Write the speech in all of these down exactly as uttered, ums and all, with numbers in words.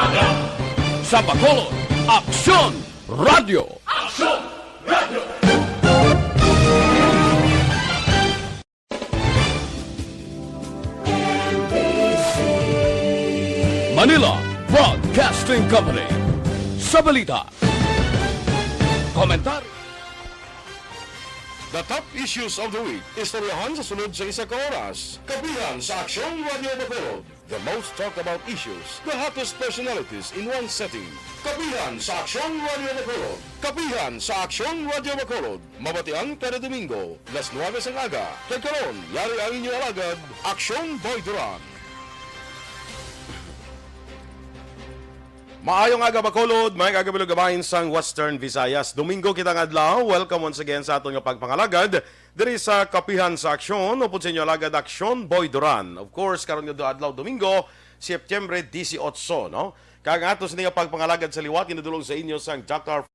Sa Bacolod, Aksyon Radyo. Aksyon Radyo. Manila Broadcasting Company. Sa balita, komentaryo. The top issues of the week. Istoryahan sa sunod sa isa ka oras. Kapihan sa Aksyon Radyo Bacolod. The most talked about issues, the hottest personalities in one setting. Kapihan sa Aksyon Radyo Bacolod. Kapihan sa Aksyon Radyo Bacolod. Mabatian kada Domingo, las nuebe sang aga. Kag karon, yari ang inyo alagad, Aksyon Boy Duran. Maayong aga, Bacolod. Maayong aga, bilog nga bahin sang Western Visayas. Domingo kita nga adlaw. Welcome once again sa aton nga pagpangalagad diri sa Kapihan sa Aksyon, upod sa inyo alagad, Aksyon Boy Duran. Of course, karon nga adlaw, Domingo, Setyembre dieciocho, no? Kag ang aton sini nga pagpangalagad sa liwat ginadulong sa inyo sang Doctor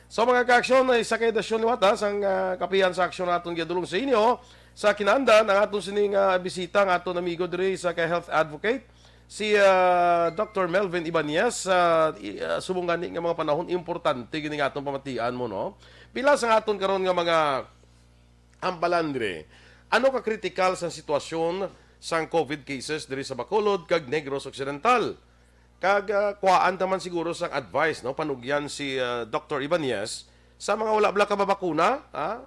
So, mga ka-aksyon, isa ka edisyon liwat, ha, sang, ah, Kapihan sa Aksyon naton ginadulong sa inyo. Sa kinaandan, ang aton sining, ah, bisita, ang aton amigo diri sa ka health advocate, si, ah, Doctor Melvin Ibanez, ah, i-, ah, subong gani nga mga panahon, importante gini nga aton pamatian mo, no? Pila sa aton karon nga mga hambalan diri? Ano ka kritikal sang sitwasyon sang covid cases diri sa Bacolod kag Negros Occidental? Kag, ah, kuhaan ta man siguro sang advice, no? Panugyan si, ah, Doctor Ibanez sa mga wala bala kababakuna, ha?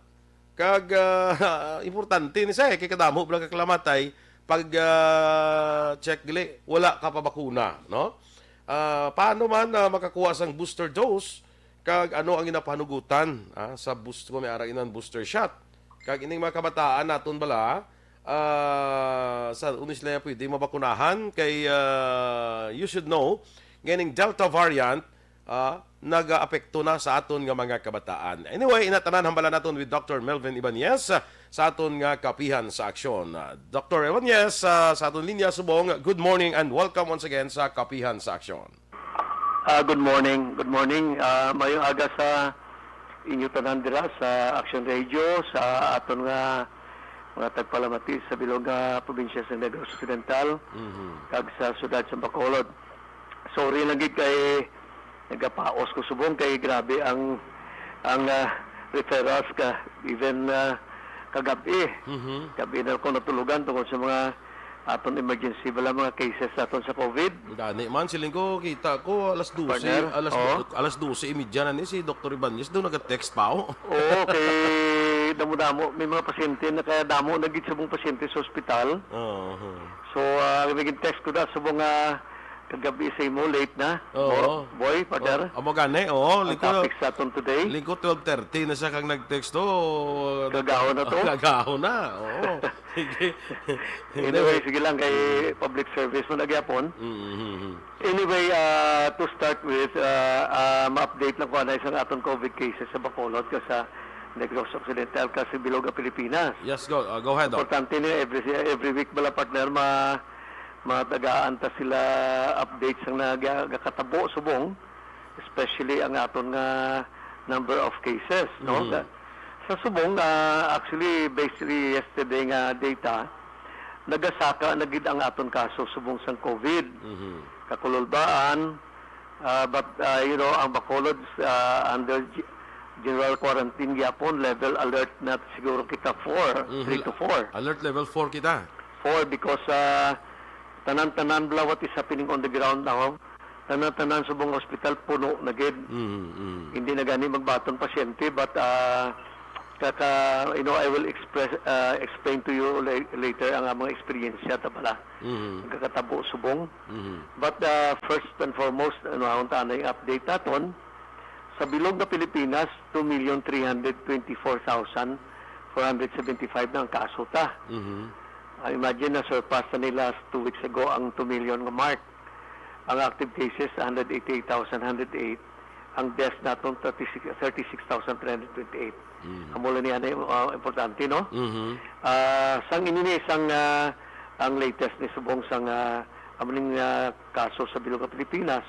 Kag, ah, importante ni siya, eh, kay kadamo bala kag namatay pag, ah, check gali, wala ka pa bakuna, no? Ah, paano man, ah, makakuha sang booster dose? Kag ano ang ginapahanugutan, ah, sa boost-, kung may ara inan booster shot? Kag ining mga kabataan naton bala, ah, sa, uni sila pwede mabakunahan kay, ah, you should know, nga ining Delta variant, ah, nagaapekto na sa aton nga mga kabataan. Anyway, ina tanan hambalan naton with Doctor Melvin Ibanez, ah, sa aton nga Kapihan sa Aksyon. Ah, Doctor Ibanez, ah, sa aton linya subong, good morning and welcome once again sa Kapihan sa Aksyon. Ah, good morning. Good morning. Ah, mayong aga sa inyo tanan dira sa Action Radio, sa aton nga mga tagpalamati sa bilog nga probinsya sa Negros Occidental, Mhm. kag sa siyudad sa Bacolod. Sorry lang gid kay nagapaos ko subong kay grabe ang, ang, ah, referrals ka even, ah, kagab-i. Mhm. Gab-i na ko natulugan tungod sa mga aton emergency bala mga cases naton sa covid. Gani man, siling ko, kita ko alas dose, Partner? Alas Oo. alas dose imedya na ni si Doktor Ibanez daw naga-text pa, oh. Oo, kay damo-damo, may mga pasyente, nakadamo na gid sa mga pasyente sa ospital. Oo. So, ah, may text ko na sa mga kagabi sa imo, late na. Oo. Bo-, boy, Father. Oh, amo gani, oo. Ang Liko, topic sa aton today. Liko, twelve thirty na siya kag nag-text to. Gagahon na to. Gagahon na, oo. Sige. Anyway, sige lang kay public service mo na gyapon. Mm-hmm. Anyway, ah, to start with, ah, ah, ma-update lang ko anay sa aton covid cases sa Bacolod kag sa Negros Occidental kag sa bilog nga Pilipinas. Yes, go, ah, go ahead, Doc. Importante ni every, every week bala, partner, ma-, Matagaan ta sila updates ang naga-, nagakatabo subong, especially ang aton nga number of cases, no? Mhm. Ga-, sa subong, ah, actually, based yesterday nga data, nagasaka na gid ang aton kaso subong sang COVID. Mhm. Kakululbaan, ah, but, ah, you know, ang Bacolod, ah, under g-, general quarantine gyapon, level alert na siguro kita four, Mhm. three to four. Alert level four kita. Four because, ah, tanan-tanan bala what is happening on the ground now, tanan-tanan subong hospital puno na gid. Mhm, mhm. Hindi na gani magbaton pasyente, but, ah, kaka-, you know, I will express, ah, explain to you la-, later ang among eksperyensya ta bala. Mhm. Nagakatabo subong. Mhm. But, ah, first and foremost, ano, ang tanay update naton, sa bilog nga Pilipinas, two million three hundred twenty-four thousand four hundred seventy-five na ang kaso ta. Mhm. Ah, imagine, na-surpass na nila two weeks ago ang two million nga mark. Ang active cases, one hundred eighty-eight thousand one hundred eight. Ang deaths naton, thirty-six, thirty-six thousand three hundred twenty-eight. Mhm. Amo lang niya na yung, ah, importante, no? Mhm. Ah, sang ini ni isang, ah, ang latest ni subong sang, ah, amo ning, ah, kaso sa bilog nga Pilipinas.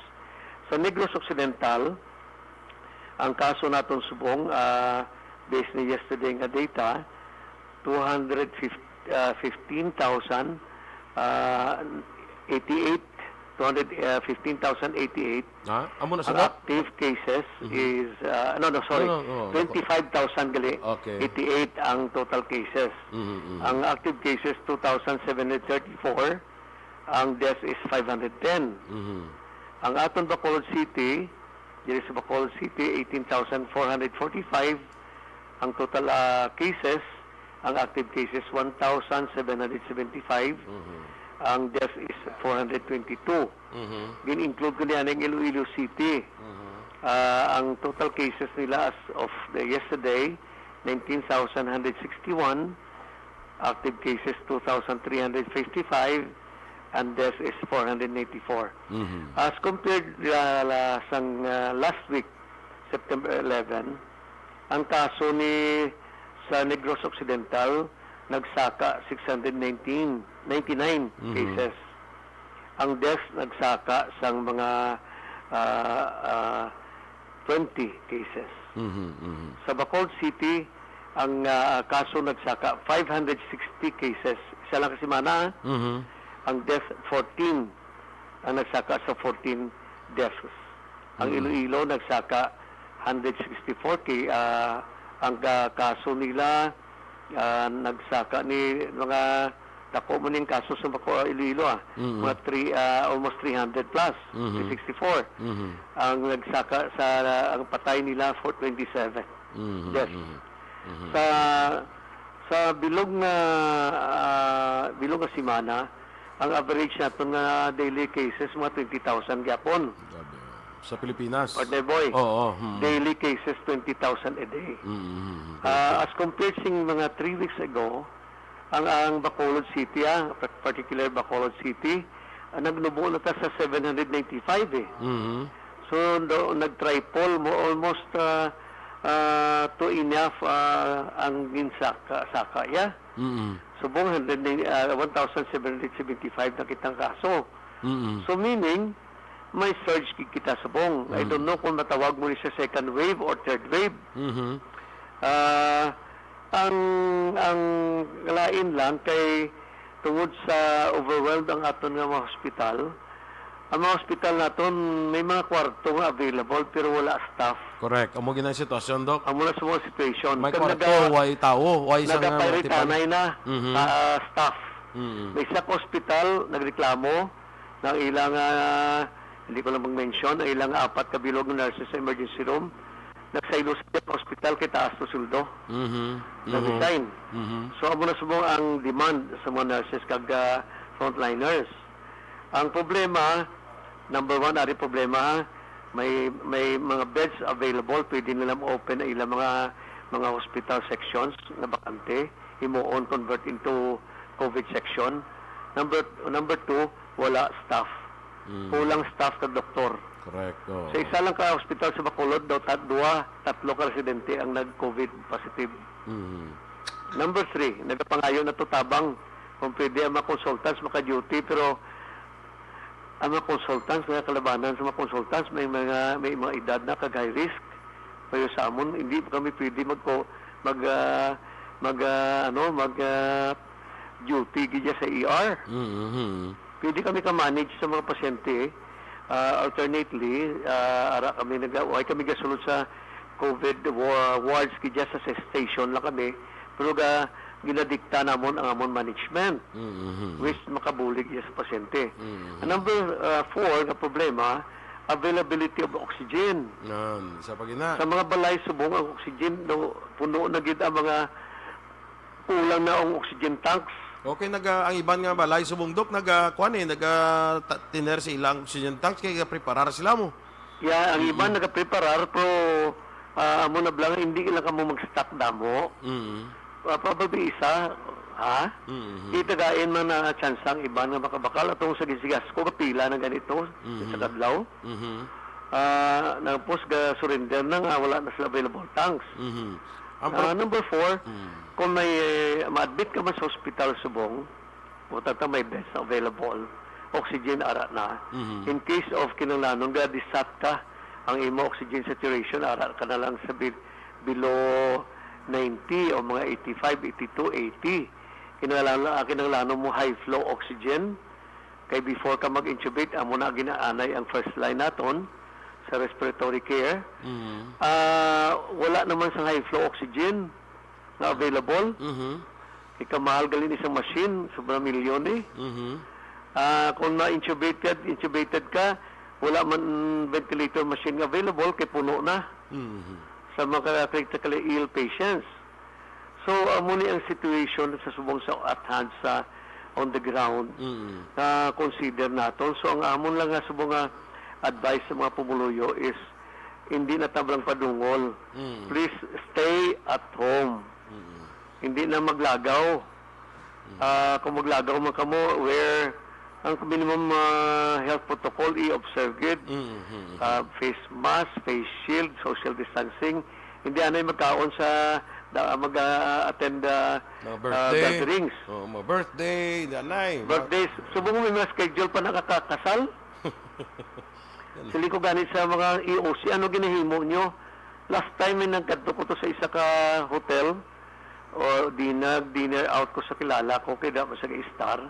Sa Negros Occidental, ang kaso naton subong, ah, based ni yesterday nga data, two hundred fifty, ah, fifteen thousand, ah, eighty-eight, two hundred, ah, fifteen thousand eighty-eight. Ha? Amo na Ang sila? active cases Mhm. is, ah, no, no, sorry, No, no, no, no. twenty-five thousand gali, Okay. eighty-eight ang total cases. Mhm, mhm. Ang active cases, two thousand seven hundred thirty-four. Ang death is five hundred ten. Mhm. Ang aton Bacolod City, diri sa Bacolod City, eighteen thousand four hundred forty-five. Ang total, ah, cases, ang active cases, one thousand seven hundred seventy-five. Mhm. Ang death is four hundred twenty-two. Mhm. Gin-include ko niya ang Iloilo City. Mhm. Ah, ang total cases nila as of the yesterday, nineteen thousand one hundred sixty-one. Active cases, two thousand three hundred fifty-five, and deaths is four hundred eighty-four. Mhm. As compared, uh, la-, sang, uh, last week, September eleven, ang kaso ni sa Negros Occidental nagsaka six hundred nineteen, ninety-nine Mhm. cases. Ang deaths nagsaka sang mga, uh, uh, twenty cases. Mhm, mhm. Sa Bacolod City, ang, ah, kaso nagsaka five hundred sixty cases. Isa lang ka semana, ah. Mhm. Ang death, fourteen. Ang nagsaka sa fourteen deaths. Ang Mhm. Iloilo nagsaka hundred sixty-four ki-, ah, ang, ah, kaso nila, ah, nagsaka ni mga dako man ning kaso sa Baco-, Iloilo, ah. Mhm. Mga three, ah, almost three hundred plus, Mhm. three sixty-four. Mhm. Ang nagsaka sa, ang patay nila, four twenty-seven Mhm, deaths. mhm, mhm. Sa, sa bilog nga, ah, bilog nga semana, ang average naton nga daily cases, mga twenty thousand gyapon. Grabe. Sa Pilipinas? Partner Boy, Oo, hmm. daily cases, twenty thousand a day. Mm, mm, mm. Ah, as compared sing mga three weeks ago, ang, ang Bacolod City, ah, par-, particular Bacolod City, ah, nagnubo na ta sa seven hundred ninety-five, eh. Mhm. So, do-, nag-triple mo, almost, ah, ah, to enough, ah, ang ginsaka, saka, yeah. Mm. Subong, hundred, ah, one thousand seven hundred seventy-five na kitang kaso. Mm. So, meaning, may surge ki-, kita subong. I Mm. don't know kung matawag mo ni siya second wave or third wave. Mhm. Ah, ang, ang lain lang kay tungod sa overwhelmed ang aton nga mga hospital, ang mga hospital naton may mga kwarto nga available pero wala staff. Correct. Amo gid ang sitwasyon, Doc. Amo na sa mga situation. May Kag kwarto, naga-, way tawo, way sa nga mga tipan. nagapayritanay na, Mhm. ah, staff. Mhm. May isa ka hospital nagreklamo na ang ilang, ah, hindi ko lang mag-mention, ang ilang apat ka bilog nga nurses sa emergency room, nagsaylo sa hospital kay taas to sweldo. Mhm. Mhm. Nag-resign. Mhm. So, amo na subong ang demand sa mga nurses kag, ah, frontliners. Ang problema, number one, ari problema, may, may mga beds available, pwede nila ma-open ang ilang mga, mga hospital sections na bakante, himuon convert into COVID section. Number, number two, wala staff. Mm. Kulang staff kag doktor. Correct, oo. Sa isa lang ka hospital sa Bacolod, daw tat-, duha, tatlo ka residente ang nag-COVID positive. Mm. Number three, nagapangayo na to tabang kung pwede ang mga consultants maka-duty, pero Ang mga consultants, mga kalabanan sa mga consultants, may mga, may mga edad na kag high risk. Pero sa amon, hindi pa kami pwede mag-, mag, ah, mag, ah, ano, mag, ah, duty gid sa E R. Mhm. Pwede kami ka-manage sa mga pasyente. Ah, alternately, ah, ara kami nag-, way kami gasulod sa COVID wa-, wards gid sa, sa station lang kami. Pero ga, ginadikta namon ang amon management, Mhm. which makabulig iya sa pasyente. Mhm. Ang number, ah, four nga problema, availability of oxygen. Yan, isa pa gina. Sa mga balay subong ang oxygen, no, puno na gid ang mga, kulang na ang oxygen tanks. Okay, naga, ang iban nga balay subong, Dok, naga, kuwan eh, naga ta-, tiner sa ilang oxygen tanks, kay preparar sila mo. Ya, ang iban Mm. nagapreparar, pero, ah, amo na bala nga hindi lang kamo mag-stock damo. Mm. Ah, probably isa, ha? Mm. Di tagain man na chance ang iban nga makabakal atong sa gisigas ko, kapila na ganito Mhm. sa kadlaw. Mhm. Ah, tapos ga-surrender na nga wala na sila available tanks. Mhm. Ang Ah, pro- number four, Mm. kung may, eh, ma-admit ka man sa hospital subong, o tata may beds available, oxygen ara na. Mhm. In case of kinahanglanon, ga-desat ka, ang imo oxygen saturation ara ka na lang sa bil-, below ninety o mga eighty-five, eighty-two, eighty. Kinahanglan, ah, kinahanglanon mo high flow oxygen. Kay before ka mag-intubate, amo na ginaanay ang first line naton sa respiratory care. Mhm. Ah, wala naman sa high flow oxygen nga available. Mhm. Kay kamahal gali ni sa machine, sobra milyon eh. Mhm. Ah, kung na-intubated, intubated ka, wala man ventilator machine nga available, kay puno na Mhm. sa mga critically ill patients. So, amo ni ang situation sa subong sa at hand sa on the ground Mm. na consider naton. So, ang amon lang nga subong nga advice sa mga pumuluyo is hindi na tablang padungol. Mm. Please stay at home. Mm. Hindi na maglagaw. Mm. Ah, kung maglagaw man kamo, wear ang minimum, ah, health protocol, i-observe gid. Mm, mm, mm. Ah, face mask, face shield, social distancing. Hindi anay magkaon sa, da-, mag, ah, attend, ah, Mga ah, birthday. gatherings. Oo, mga birthday, hindi anay. Mga Birthdays. Subong mo may mga schedule pa nakakakasal. Yan. Siling ko gani sa mga E O C, ano ginahimo nyo? Last time may nagkadto ko to sa isa ka hotel, o dinner, dinner out ko sa kilala ko, kay da man sa star.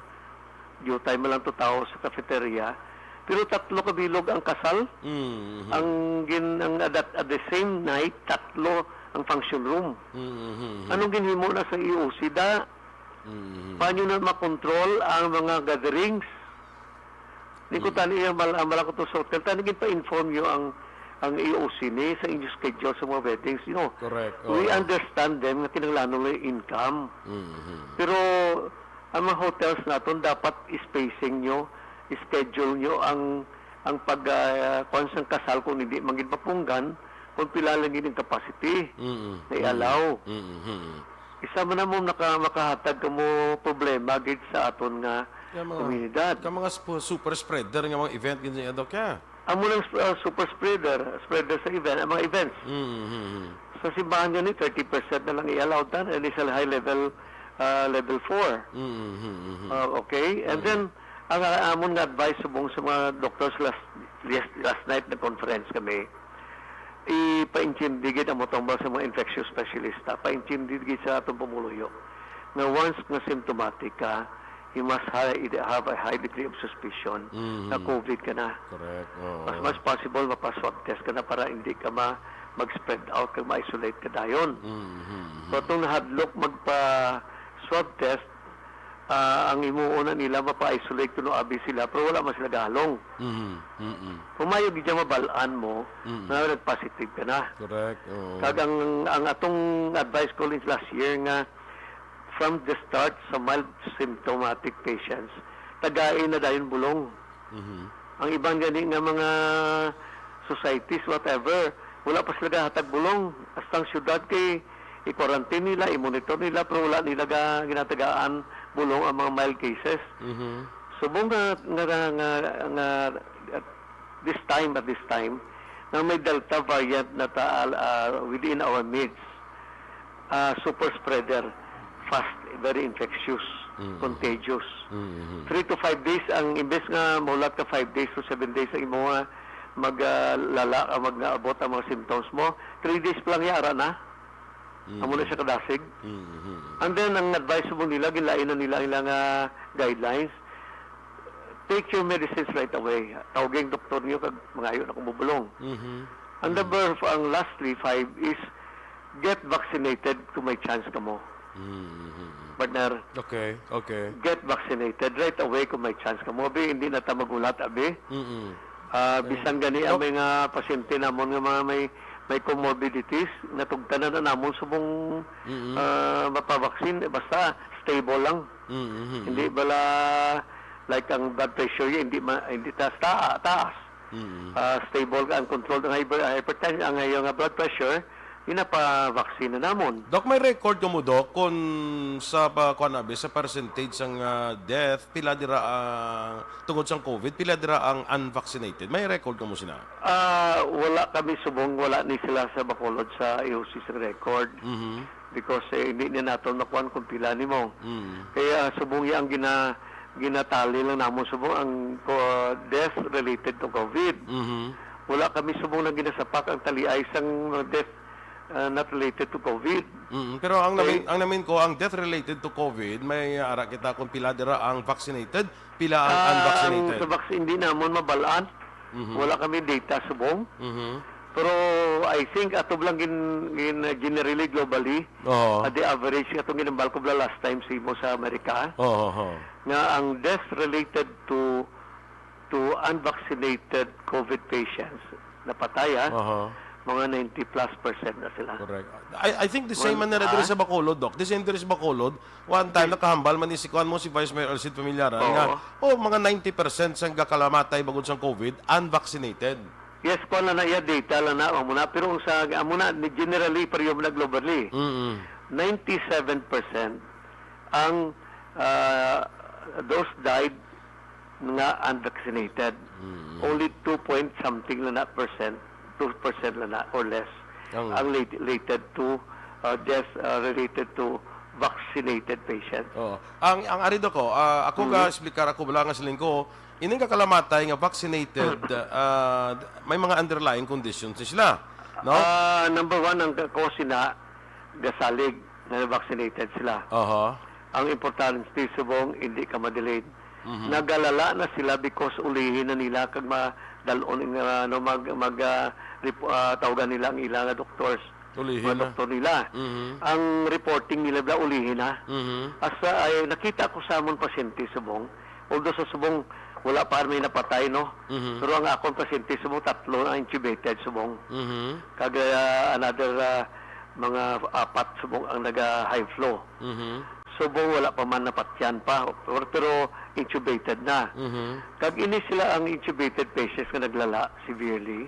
Diyutay man lang to tao sa cafeteria. Pero tatlo ka bilog ang kasal. Mm, mhm. Ang gin-, ang at, at the same night, tatlo ang function room. Mm, mhm, mhm. Anong ginhimo na sa E O C da? Mm, mhm. Paano na makontrol ang mga gatherings? Di ko Mm. tani ang mal-, ang malakot sa hotel. Tani ginpa-inform nyo ang, ang E O C ni sa inyo schedule sa mga weddings, you know. Correct. We Oo. understand them nga kinahanglan nila income. Mhm. Pero ang mga hotels naton dapat spacing nyo, schedule nyo ang, ang pag, ah, kuwan sang kasal kung hindi man gid mapunggan, kung pila lang gid ang capacity Mm. na i-allow. Mm. Mm. Isa man na mo naka-, makahatag ka mo problema gid sa aton nga Kaya mga, komunidad. Ka mga sp-, super spreader nga mga event gid niya, Dok, ya? Amo lang sp-, ah, super spreader, spreader sa event, ang mga events. Mm, mm, mm. Sa simbahan gani, thirty percent na lang i-allow ta, and it's a high level, ah, level four. Mm, mm, mm, mm. Ah, okay? And Mm. then, ang, ah, amon nga advice subong sa mga doctors last, yes, last night nag-conference kami, ipaintindi gid ang motong sa mga infectious specialista, paintindi gid sa atong pumuluyo nga once nga symptomatic ka, you must ha-, have a high degree of suspicion Mhm. na COVID ka na. Correct. Oo. Mas, mas possible mapa-swab test ka na para hindi ka ma-, mag-spread out kag ma-isolate ka dayon. Mhm. So, atong nahadlok magpa-swab test, ah, ang himuon na nila, mapa-isolate kuno abi sila, pero wala man sila gahalong. Mhm. Mhm. Humayo gid siya mabal-an mo Mhm. na nag-positive ka na. Correct. Oo. Kag ang, ang atong advice ko last year nga from the start sa mild symptomatic patients, tagai na dayon bulong. Mhm. Ang iban gani nga mga societies, whatever, wala pa sila gahatag bulong. Hasta ang syudad kay i-quarantine nila, i-monitor nila, pero wala nila ga-, ginatagaan bulong ang mga mild cases. Mhm. Subong nga, nga, nga, nga, at this time, at this time, nga may Delta variant na ta, ah, within our midst, ah, super spreader. fast, very infectious, Mm. contagious. Mm-hmm. Three to five days, ang imbes nga mahulat ka five days to seven days ang imo nga mag, ah, lala, ah, mag-abot ang mga symptoms mo, three days pa lang yara na. Amo na Mm. siya kadasig. Mm-hmm. And then, ang advice mo nila, ginlain na nila ang ilang, ah, guidelines. Take your medicines right away. Tawagin ang doktor niyo kag mangayo na kung mubulong. Mm-hmm. And the Mm. ver-, ang lastly, five is get vaccinated kung may chance kamo. Mm-hmm. Partner, Okay, okay. get vaccinated right away kung may chance kamo. Abi, hindi na ta magulat, abi. Mm-mm. Ah, Eh, bisan gani ang Doc, mga pasyente namon nga mga may, may comorbidities, natugtanan na namon subong, Mm-mm. ah, mapabaksin, eh, basta stable lang. Mm-hmm. Hindi bala, like, ang blood pressure, hindi ma-, hindi taas, ta-, taas. Mm-hmm. Ah, stable ang control, ang hyper-, hypertension, ang iyang blood pressure, ginapa-vaccine na namon. Doc, may record ka mo, Doc, kung sa pa, kuwan, abi, sa percentage sang, ah, death, pila dira ang, tungod sang COVID, pila dira ang unvaccinated? May record ka mo sina? Ah, wala kami subong, wala ni sila sa Bacolod sa A O C sa record. Mhm. Because, eh, hindi niya naton makuan kung pila nimo. Mm. Kaya subong iya ang gina-, ginatali lang namon subong ang, uh, death related to COVID. Mhm. Wala kami subong na ginasapak ang taliay sang mga death, uh, not related to COVID. Mm, pero ang Okay. namin, ang namin ko, ang death related to COVID, may ara kita kung pila dira ang vaccinated, pila ang Ah, ang unvaccinated. Sa vaccine, hindi namon mabalaan. Mhm. Wala kami data subong. Mhm. Pero I think ato lang gin-, gin-, generally globally, Oo. at the average, atong ginambal ko bala last time sa imo sa Amerika, Oo, oo. nga ang death related to, to unvaccinated COVID patients, napatay, ah, Aha. mga ninety plus percent na sila. Correct. I, I think the same Well, man na diri ah? sa Bacolod, Doc. The same diri sa Bacolod. One time, Yes. nakahambal man ni si kuan mo, si Vice Mayor Alcid Familiaran, Oo. nga, oh, mga ninety percent sang gakalamatay bangod sang COVID, unvaccinated. Yes, kuan lang na iya, data lang na, amo na. Pero ang sa, amo na, ni-, generally, pareho man na globally. Mm-mm. Ninety-seven percent ang, ah, those died nga unvaccinated. Mm. Only two point something lang na percent, two percent lang na or less, Ang ang late-, related to, uh, death, uh, related to vaccinated patient. Oo. Ang, ang ari, Doc, ah, ako Mm. ga-explicar, ako bala nga siling ko, ining kakalamatay nga vaccinated, ah, may mga underlying conditions ni sila, no? Ah, number one, ang cause na gasalig na vaccinated sila. Aha. Ang importante subong, hindi ka ma-delayed. Mhm. Nagalala na sila because ulihin na nila kag madalon nga, ano, mag, mag, ah, rep-, ah, tawagan nila ang ila nga doctors. Ulihin Mga na. doktor nila. Mhm. Ang reporting nila bala ulihin na. Mhm. Asa ay nakita ko sa amon pasyente subong. Although sa subong, wala pa may napatay, no? Mhm. Pero ang akon pasyente subong, tatlo ang intubated subong. Mhm. Kag, ah, another, ah, mga apat subong ang naga high flow. Mhm. Subong wala pa man napatyan pa, or, pero intubated na. Mhm. Kag ini sila ang intubated patients nga naglala severely.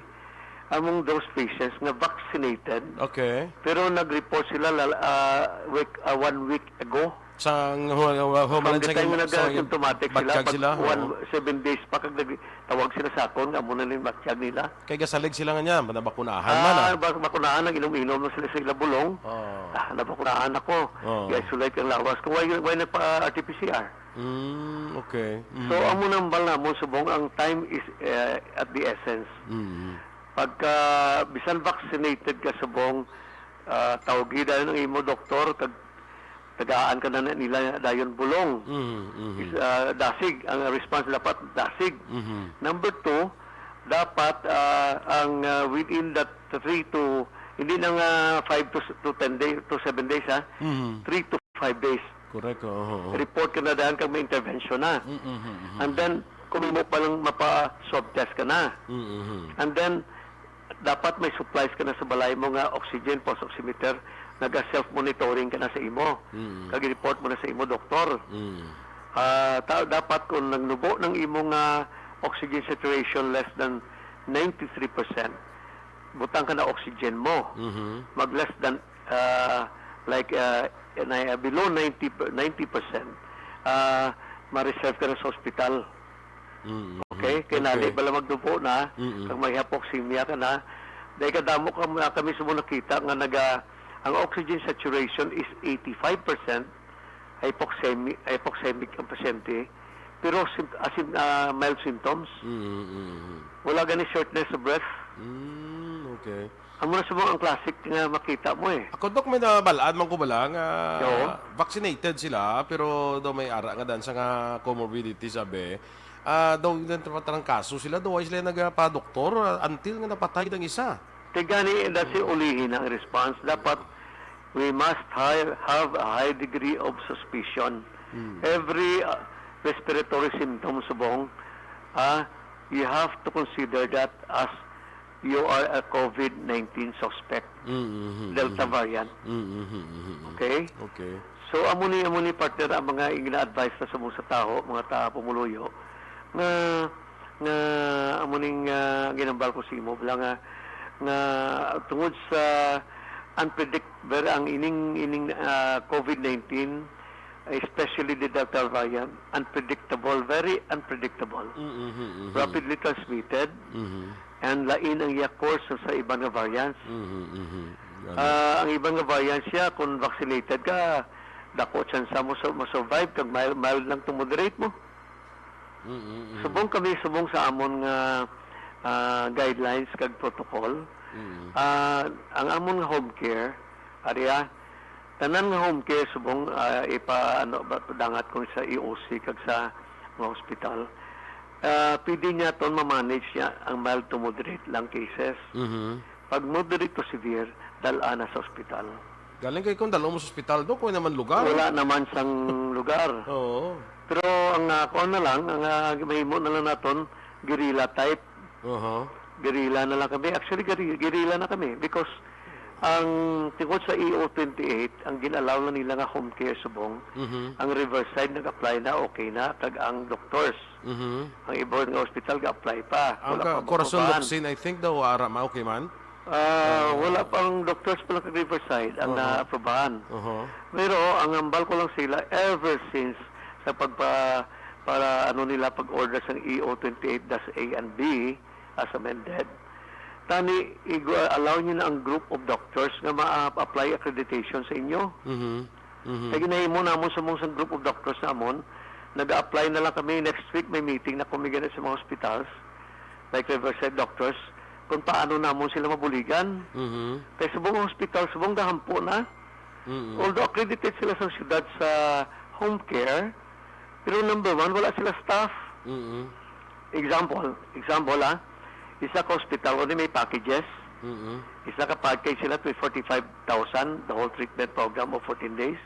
Among those patients nga vaccinated, Okay. pero nag-report sila lal-, ah, week, ah, one week ago. Sang hu-, hu-, hu-, From humalan the sang time nga sa nag-symptomatic sila, batyag pag sila, one, oo. seven days pa, kag nag-, tawag sila sa akon, nga amo na ning batyag nila. Kay gasalig sila nga niya, nabakunahan man, ah. Ah, bak-, bakunahan, nag-inom-inom na sila sa ila bulong. Oo. Ah, nabakunahan ako. Oo. I-isolate ang lawas ko. Why, why nagpa-R T P C R? Mm, okay. So, Mm. amo nang bal namon subong, ang time is, eh, at the essence. Mm. Pagka, bisan vaccinated ka subong, ah, tawgi dayon ang imo doktor, kag tagaan ka na nila dayon bulong. Mhm, mhm. Is, ah, dasig, ang response dapat dasig. Mhm. Number two, dapat, ah, ang, ah, within that three to, hindi na nga five to s-, to ten days, to seven days, ha? Mhm. Three to five days. Correct, oo, oo. Report ka na daan kag may intervention na. Mhm, mhm, mhm. And then, kung imo pa lang mapa-swab test ka na. Mhm. And then, dapat may supplies ka na sa balay mo nga oxygen, pulse oximeter, naga-self-monitoring ka na sa imo. Mm. Kag i-report mo na sa imo doktor. Mm. Ah, ta-, dapat kung nagnubo ng imo nga oxygen saturation less than ninety-three percent, butang ka na oxygen mo. Mhm. Mag less than, ah, like, ah, na, below ninety, ninety percent, ah, ma-reserve ka na sa ospital. Mm, Okay? mm, Kay nali okay. bala magdupo na, Mm. kag may hypoxemia ka na. Dahil kadamo ka, kami sa mga nakita nga naga, ang oxygen saturation is eighty-five percent, hypoxemi-, hypoxemic ang pasyente, pero sim-, asim-, ah, mild symptoms. Mm, mm, mm. Wala gani shortness of breath. Mm, okay. Amo na subong ang classic nga makita mo eh. Ako, Dok, may nabalad man ko bala nga Oo. vaccinated sila, pero daw may ara nga dan sa nga comorbidity, sabi. Ah, daw nagpatrangkaso sila, daw wala sila nagpa-doktor, ah, until nga napatay ang isa. Kay gani, that's the ulihi na ang response. Dapat, we must high, have a high degree of suspicion. Hmm. Every, uh, respiratory symptom, subong, ah, you have to consider that as you are a COVID nineteen suspect. Mm, mhm, Delta mhm. variant. Mm, mhm, mhm, mhm. Okay? Okay. So, amo ni, amo ni, partner, ang mga gina-advise na subong sa tawo, mga ta-, pumuluyo, nga, nga amo ning, ah, ginambal ko sa imo, bala nga, nga tungod sa unpredict-, ver-, ang ining, ining, ah, COVID nineteen, especially the Delta variant, unpredictable, very unpredictable. Mm, mhm, mhm. Rapidly transmitted, Mhm. and lain ang iya course sa iban nga variants. Mhm, mhm. Ano? Ah, ang iban nga variants siya, kung vaccinated ka, dako tsansa mo su-, mo-survive, kag mild, mild lang to moderate mo. Mm, mm, mm. Subong kami, subong sa amon nga, ah, guidelines kag protocol, Mm. ah, ang amon nga home care, ari, ah, tanan nga home care, subong, ah, ipa-, ano, ba, dangat ko sa E O C kag sa mga hospital, ah, pwede niya ton ma-manage niya ang mild to moderate lang cases. Mhm. Pag moderate to severe, dal-a na sa ospital. Galing kay kung dalo mo sa ospital, Dok, wala naman lugar. Wala naman sang lugar. Oo. Pero ang, ah, kuwan na lang, ang, ah, mahimo na lang naton, guerrilla type. Aha. Guerrilla na lang kami. Actually, guerri-, guerrilla na kami because ang tungod sa E O twenty-eight, ang gin-allow na nila nga home care subong, Mhm. ang Riverside nag-apply na, okay na, kag ang doctors. Mhm. Ang iban nga ospital ga-apply pa. Ang Wala ka-, pa Corazon maaprobahan. Locsin, I think daw, ara ma, okay man? Ah, Ah. wala pang doctors pa lang sa Riverside ang Aha. naaprobahan. Aha. Pero ang hambal ko lang sila, ever since sa pagpa-, para ano nila pag-order sang E O twenty-eight dash A and B as amended, tani, igo-, allow niyo na ang group of doctors nga ma-apply accreditation sa inyo. Mhm. Mhm. Kay ginahimo namon sa mong, sa group of doctors namon, nag-apply na lang kami. Next week, may meeting na kami gani sa mga hospitals, like Riverside Doctors, kung paano namon sila mabuligan. Mhm. Kay subong hospital, subong gahampo na. Mhm. Although accredited sila sa syudad sa home care, pero number one, wala sila staff. Mhm. Example, example, ah, isa ka hospital, kundi may packages. Mhm. Isa ka package sila, to forty-five thousand, the whole treatment program of fourteen days.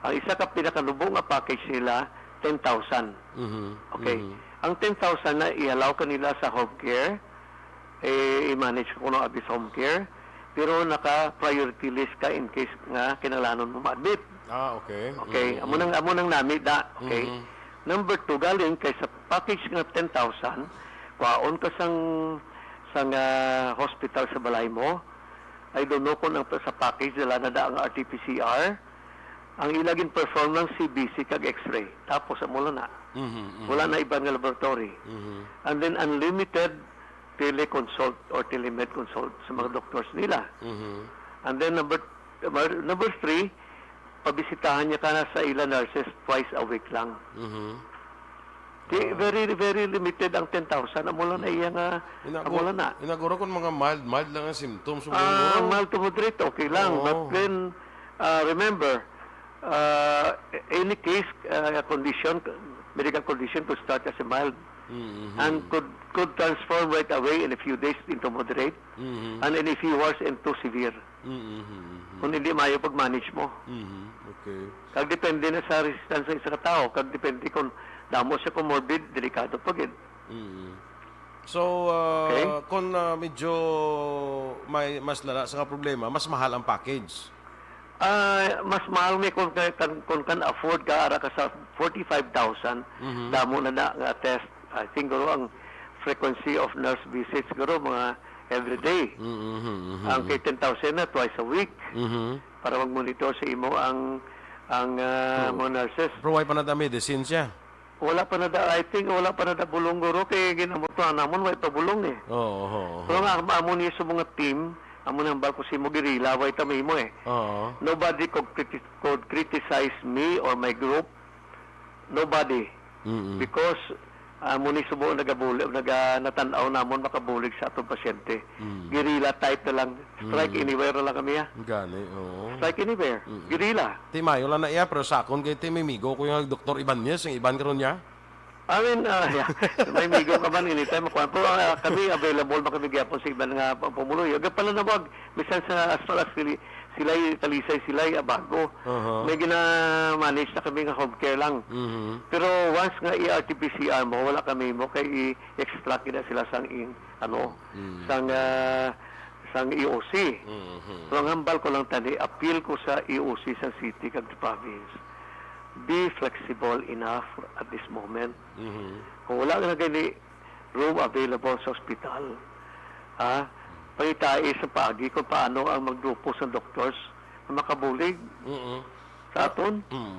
Ang isa ka pinakanubo nga package nila, ten thousand. Mhm. Okay. Mhm. Ang ten thousand na i-allow kanila sa home care, eh, i-manage ko kuno abi sa home care, pero naka-priority list ka in case nga kinahanglanon mo ma-admit. Ah, okay. Okay, Mm, amo mm. nang, amo nang nami da. Okay. Mhm. Number two, galing kay sa package nga ten thousand, kwaon ka sang, sang, ah, hospital sa balay mo. I don't know kung ang sa package dala na da ang R T P C R. Ang ila gin-perform lang C B C kag X-ray. Tapos, amo lang na. Mhm, mhm. Wala na iban nga laboratory. Mhm. And then, unlimited teleconsult or telemed consult sa mga doctors nila. Mhm. And then number, number three, pabisitahan niya ka na sa ila nurses twice a week lang. Mhm. Di, Ah. very, very limited ang ten thousand. Amo lang na iya nga, Inago-, amo lang na. inaguro kung mga mild, mild lang ang symptoms, Ah, siguro. Mild to moderate, okay lang. Oo. But then, ah, remember, ah, any case, ah, condition, medical condition could start as a mild Mhm. and could, could transform right away in a few days into moderate Mhm. and in a few hours into severe. Mhm, mhm. Kung hindi maayo pag-manage mo. Mhm, okay. Kag depende na sa resistance sa isa ka tawo, kag depende kung damo siya comorbid, delikado pa gid. Mhm. So, ah, Okay. kung, ah, medyo may mas lala sa nga problema, mas mahal ang package. Ah, mas mahal mi kung ka-, kan, kung kan afford ka, ara ka sa forty-five thousand, Mhm. damo na na nga test. I think, guro, ang frequency of nurse visits, guro, mga everyday. Mhm, mhm, Ang mhm. kay ten thousand na, twice a week. Mhm. Para mag-monitor sa imo ang, ang, ah, Pero, mga nurses. pero why pa na da medicine siya? Wala pa na da, I think, wala pa na da bulong, guro, kay ginamutuhan namon, wala pa bulong eh. Oo, oo, oo. Pero nga, amo niya sa mga team, Amo nang hambal ko sa imo, guerrilla, way ta mahimo eh. Oo. Nobody could criti-, could criticize me or my group. Nobody. Mm-mm. Because amo ni subo nagabulig, naga, natan-aw namon makabulig sa atong pasyente. Mm. Guerrilla type na lang. Strike Mm. anywhere na lang kami, ah. Gani, oo. Strike anywhere. Mm. Guerrilla. Ti mayo lang na iya, pero sa akon kay ti may migo ko yung Doktor Ibanez, yung Iban karon niya. I mean, ah, yeah. May migo ka man, anytime, makuha po. Ah, kami, available ba kami gyapon sa iban nga pa-, pumuluyo? Aga pala na wag, bisan sa, as far as sila, sila'y talisay, sila'y abago. Aha. May gina-manage na kami nga home care lang. Mhm. Pero once nga i-R T P C R mo, wala kami mo, kay i-extract na sila sang in, ano, Mm. sang, ah, sang E O C. Mhm. So, ang hambal ko lang tani, appeal ko sa E O C sang city kag the province. Be flexible enough at this moment. Mhm. Kung wala na gani room available sa ospital, ha? Pangitai sa paagi kung paano ang mga grupo sa doctors na makabulig Mm-mm. sa aton. Mm.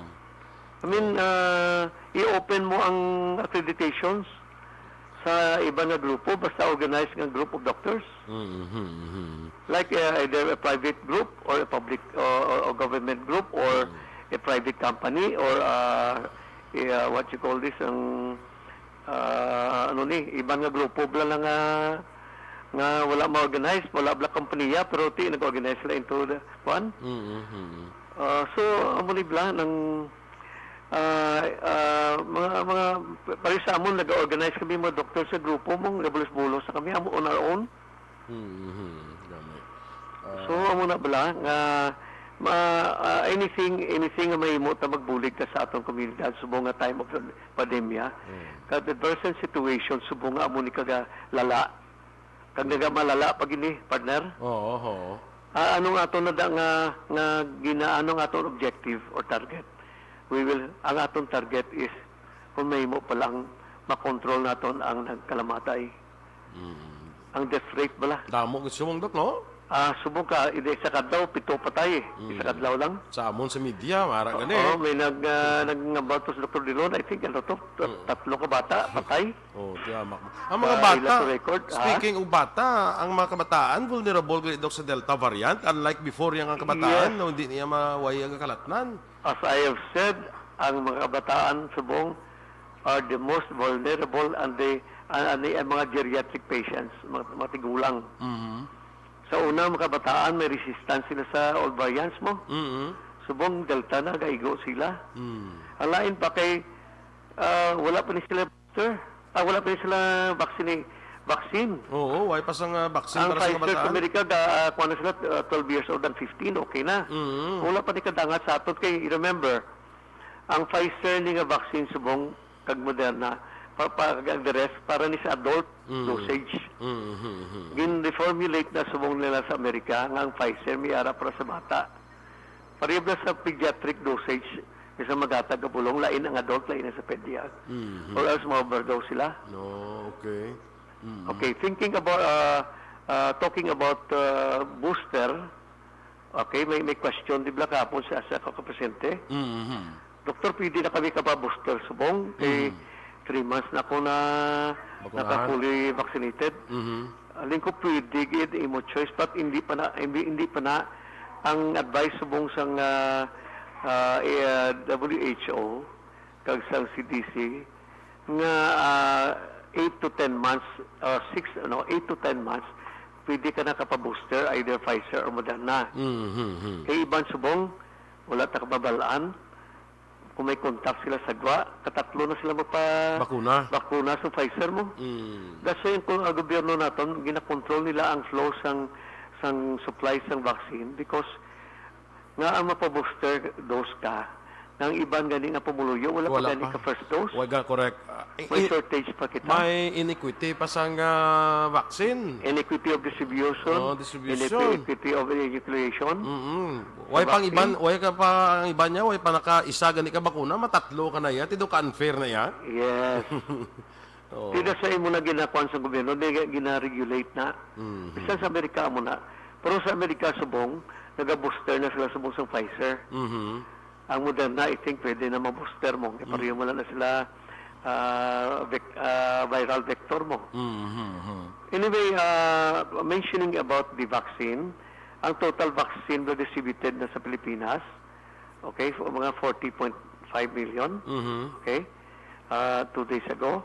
I mean, ah, i-open mo ang accreditations sa iban nga grupo, basta organized nga group of doctors. Mm-hmm, mm-hmm. Like, uh, either a private group or a public, uh, or, or government group or Mm. a private company or, uh, a, uh, what you call this, ang, uh, ano ni, iban nga grupo bla lang nga, nga wala ma-organize, wala bla kompanya, pero ti nag-organize sila into the, kuan? Mm-hmm. Uh, so, amo ni bla, nang, uh, uh, mga, mga, pareho sa amon, nag-organize kami mga doktor sa grupo mo, gabulos-bulos sa kami, amo on our own. Hmm, mhm, gani. Ah, So, amo na bala nga ma-, ah, anything, anything nga mahimo ta magbulig ta sa atong komunidad subong nga time of pandemya. Hmm. Kag the present situation subong nga amo ni kaga lala. Kag Hmm. nagamalala pa gini, partner. Oo, oo. Ah, anong ato na da nga, nga gina-, anong aton objective or target? We will, ang aton target is kung mahimo pa lang makontrol naton ang nagkalamatay. Mm. Ang death rate bala. Damo gid subong, Dok, no? Ah, subong ka, ida isa ka adlaw, pito patay. Mm. Isa ka adlaw lang. Sa amon sa media, mara gani. Oo, may nag-, ah, nangambal to sa Doktor Dilon, I think, ano to, tat-, Mm. tatlo ka bata, patay. Oh, tiyamak. Ang mga Sa bata, ila sa record, ha? speaking of bata, ang mga kabataan, vulnerable gani, Dok, sa Delta variant, unlike before yang ang kabataan, Yes. no, hindi niya maway ang kalatnan. As I have said, ang mga kabataan subong are the most vulnerable and the, and, and the, ang mga geriatric patients, mga, mga tigulang. Mhm. Sa una, mga kabataan, may resistance sila sa old variants mo. Mhm. Subong Delta na, gaigo sila. Mm. Ang lain pa kay, ah, wala pa ni sila booster. Ah, wala pa ni sila vaccine, vaccine. Oo, wala pa sang, ah, vaccine Ang para sa Pfizer sa kabataan. Amerika, ga-, ah, kuha na sila, ah, twelve years old and fifteen, okay na. Mhm. Wala pa ni kadangat sa aton kay, remember, ang Pfizer ni nga vaccine subong kag Moderna, pa, pa, kag the rest, para ni sa adult Mm. dosage. Mm, mm, mm, mm. Gin-reformulate na subong nila sa Amerika nga ang Pfizer may ara para sa bata. Pareho na sa pediatric dosage, isa maghatag ka bulong, lain ang adult, lain ang sa pedia. Mm, mm. Or else ma-overdose sila. No, okay. Mm. Okay, thinking about, uh, uh, talking about, uh, booster, okay, may, may question, di ba, kahapon sa, sa kakapasyente? Mhm. Doktor, pwede na kami ka pa-booster subong? Kay Mhm. three months na ako na Bakunahan. naka-fully vaccinated. Mhm. Aling ko pwede gid, imo choice, but hindi pa na, hindi, hindi pa na. Ang advice subong sang, ah, ah, eh, W H O, kag sang C D C, nga, ah, eight to ten months, ah, six, ano, eight to ten months, pwede ka nakapa-booster, either Pfizer or Moderna. Mhm, mhm. Kay iban subong, wala ta kababalaan. Kung may contact sila sa gwa, katatlo na sila magpa-, Bakuna. bakuna sa Pfizer mo. Mm. That's why kung ang gobyerno naton, ginakontrol nila ang flow sang, sang supply sang vaccine because nga ang mapa-booster dose ka, nga ang iban gani nga pumuluyo, wala pa Wala gani pa. ka first dose. Wala, correct. Ah, i-, May i-, shortage pa kita. may inequity pa sang, ah, vaccine. Inequity of distribution, Oh, distribution. inequity of ejaculation. Mm-mm. Way pang Vaccine. iban, way ka pa ang iban niya, way pa naka-isa gani ka bakuna, matatlo ka na iya, tido ka unfair na iya. Yes. Oo. Ti na sa imo na ginakuan sa gobyerno, di gina-regulate na. Mhm. Bisan sa Amerika mo na. Pero sa Amerika subong, naga-booster na sila subong sa Pfizer. Mhm. Ang Moderna, I think, pwede na ma-booster mo. Kaya Mm. pareho mo lang na sila, ah, vec-, ah, viral vector mo. Mhm. Anyway, ah, mentioning about the vaccine, ang total vaccine na distributed na sa Pilipinas, okay, for mga forty point five million, Mhm. okay, ah, two days ago.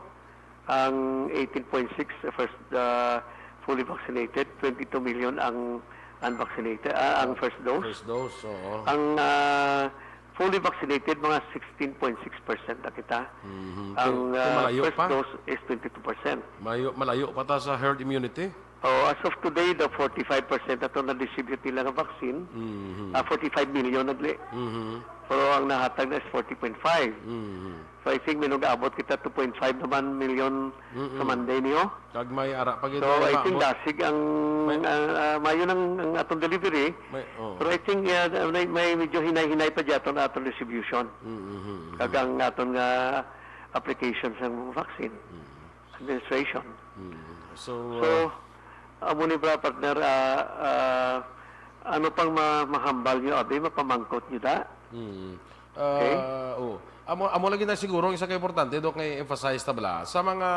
Ang eighteen point six, uh, first, uh, fully vaccinated, twenty-two million ang unvaccinated, ah, ang first dose. First dose, oo. Ang, ah, fully vaccinated, mga sixteen point six percent na kita. Mhm. Ang, Kay, kay ah, malayo first pa. dose is twenty-two percent. Malayo, malayo pa ta sa herd immunity. Oh, as of today, the forty-five percent na to na-distribute nila nga vaccine, Mhm. ah, forty-five million na gali. Mhm. Pero ang nahatag na is forty point five. Mhm. So, I think may nag-abot kita two point five naman million Mm-mm. sa Monday niyo. Kag may ara pa gid So, na I think maabot. dasig ang, May ang, ah, mayo nang, ang atong delivery. May, oh. Pero I think, ah, may, may medyo hinay-hinay pa dyan ang atong distribution. Mm-hmm. Kag ang aton nga application sa vaccine Mm. administration. Mm. So, So, ah, amo ni bra, partner, ah, ah, ano pang ma-, mahambal nyo, abi, mapamangkot nyo da? Mm. Okay. Ah, oo. Amo, amo lagi na siguro ang isa ka importante, Doc, nga i-emphasize ta bala. Sa mga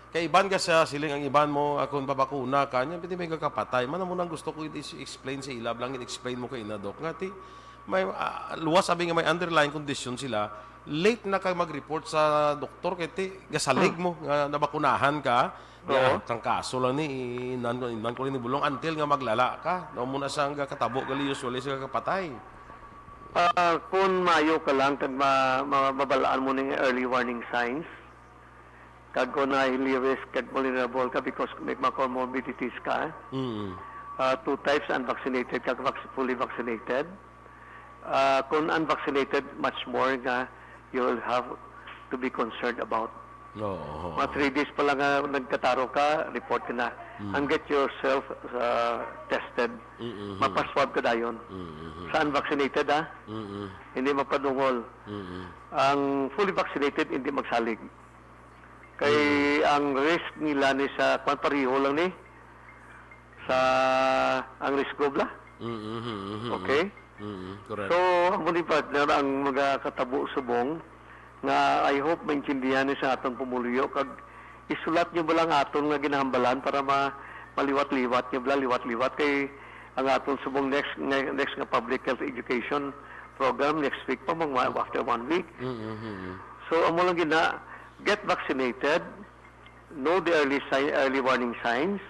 kaiban ka sa siling ang iban mo, ah, kung babakuna ka, nya pwede may kakapatay. Man, amo nang gusto ko i-, i-explain sa ila, lang i-explain mo kay ina, Doc, nga ti, may, ah, luwas sabi nga may underlying condition sila, late na ka mag-report sa doktor, kay ti, gasalig Hmm. mo nga nabakunahan ka, Oo. ya, trangkaso lang ni, inan ko, inan ko ni bulong, until nga maglala ka. No, muna sa nga katabo, gali usually sa kakapatay. Ah, kung mayo ka lang, kag ma-, ma-, mabalaan mo ning early warning signs, kag kung na high risk kag vulnerable ka because may mga comorbidities ka, Mm. ah, two types, unvaccinated kag vac-, fully vaccinated. Ah, kung unvaccinated, much more nga you will have to be concerned about. Oo, oo. Mga three days pa lang nga nagkataro ka, report ka na. Mm. And get yourself, ah, tested. Mm-hmm. Mapaswab ka dayon. Mm-hmm. Sa unvaccinated, ha? Mm-hmm. Hindi mapadungol. Mm-hmm. Ang fully vaccinated, hindi magsalig. Kay Mm. ang risk nila ni sa, kwan, pareho lang ni sa, ang risk bala. Mm-hmm, mm-hmm. Okay? Mm-hmm, correct. So, amo ni, partner, ang mga katabo subong nga I hope maintindihan ni sa atong pumuluyo kag isulat nyo bala ang aton nga ginahambalan para ma-, maliwat-liwat nyo bala, liwat-liwat kay ang aton subong next, ne-, next nga public health education program next week pa, mga after one week. Mm-hmm. So, amo lang gina, get vaccinated, know the early sign, early warning signs,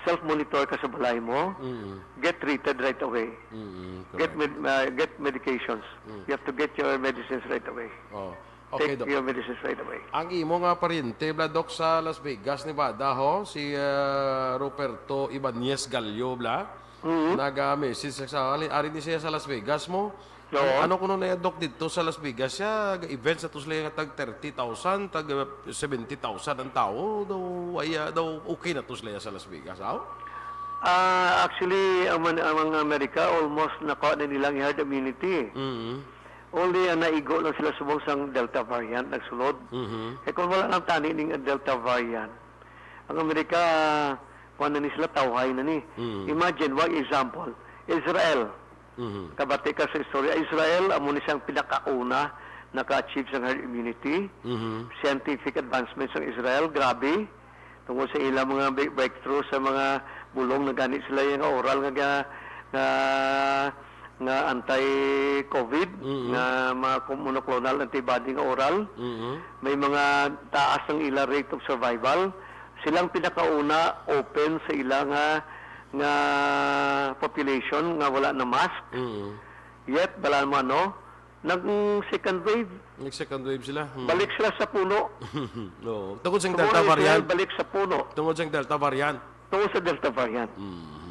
self-monitor ka sa balay mo, Mm. get treated right away. Mm, Get correct. med-, uh, get medications. Mm. You have to get your medicines right away. Oh. Okay, Take Doc. your medicines right away. Ang imo nga paryente, bala, Doc, sa Las Vegas, Nevada, ho, si, uh, Roberto Ibanez Gallo, bala, Mm. naga-message sa, ari, ari ni siya sa Las Vegas mo. Oo. An-, ano kuno na, Doc, dito sa Las Vegas, siya, events na to sila nga tag thirty thousand, tag, uh, seventy thousand ang tao, daw, ay, uh, daw okay na to sila sa Las Vegas, aw? Ah, actually, ang man-, ang mga Amerika, almost nakuha na nilang herd immunity. Mm. Only ang naigo lang sila subong sang Delta variant nagsulod. Mhm. Eh, kung wala lang tani ning Delta variant, ang Amerika, kuwan na ni sila, tawhay na ni. Mhm. Imagine, one example, Israel. Mhm. Kabati ka sa istorya, Israel, amo ni siyang pinakauna naka-achieve sang herd immunity. Mhm. Scientific advancements sang Israel, grabe. Tungod sa ilang mga bre-, breakthrough sa mga bulong na gani sila yung oral nga, nga, nga, nga anti-covid, Mm-mm. nga mga monoclonal antibody nga oral. Mm-mm. May mga taas ang ila rate of survival. Silang pinakauna open sa ila nga, nga population nga wala na mask. Mm-mm. Yet, balaan mo ano, nag-second wave. Nag-second wave sila. Hmm. Balik sila sa puno. Oo. Tungod sa Delta variant. Balik sa puno. Tungod sa Delta variant. Tungod sa Delta variant. Hmm.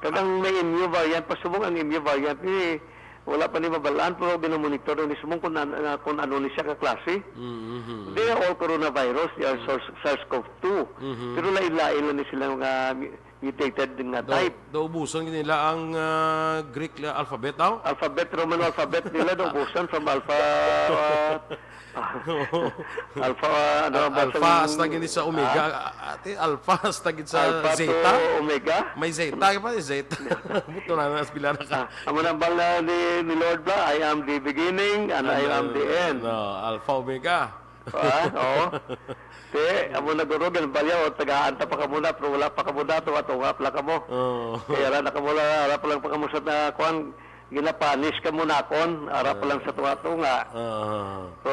Kag ang may Mu variant, pasubong ang Mu variant, eh, wala pa ni mabalaan, pero ginamonitor ni subong kung an-, ah, kung ano ni siya ka klase. Hmm, hmm, hmm. They are all coronavirus, they are Hmm. SARS, SARS-CoV two. Hmm. Pero lain-lain lang ni sila nga mutated din nga Daw, type. Daw ubuson nila ang, ah, Greek la-, alphabet, aw? Alphabet, Roman alphabet nila, daw ubuson from alpha, ah, alpha, ah, ano, Al-, alpha basta hasta gini sa omega. Ah? Ah, ate, alpha hasta gid sa alpha to zeta. Omega? May zeta pa, zeta. Buto na nas bilara ka. Ah, amo na bala ni, ni Lord bala, "I am the beginning and I am the end." No, alpha, omega. Ah, oo. Te, amo na guro, ginbalyaw, tagaan ta pa kamo na, pero wala pa kamo na, tunga-tunga pa lang kamo. Oo. Kaya ara na kamo lang, ara pa lang pa kamo sa na, kuwan, ginapunish kamo na akon, ara pa lang sa tunga-tunga. Ah. So,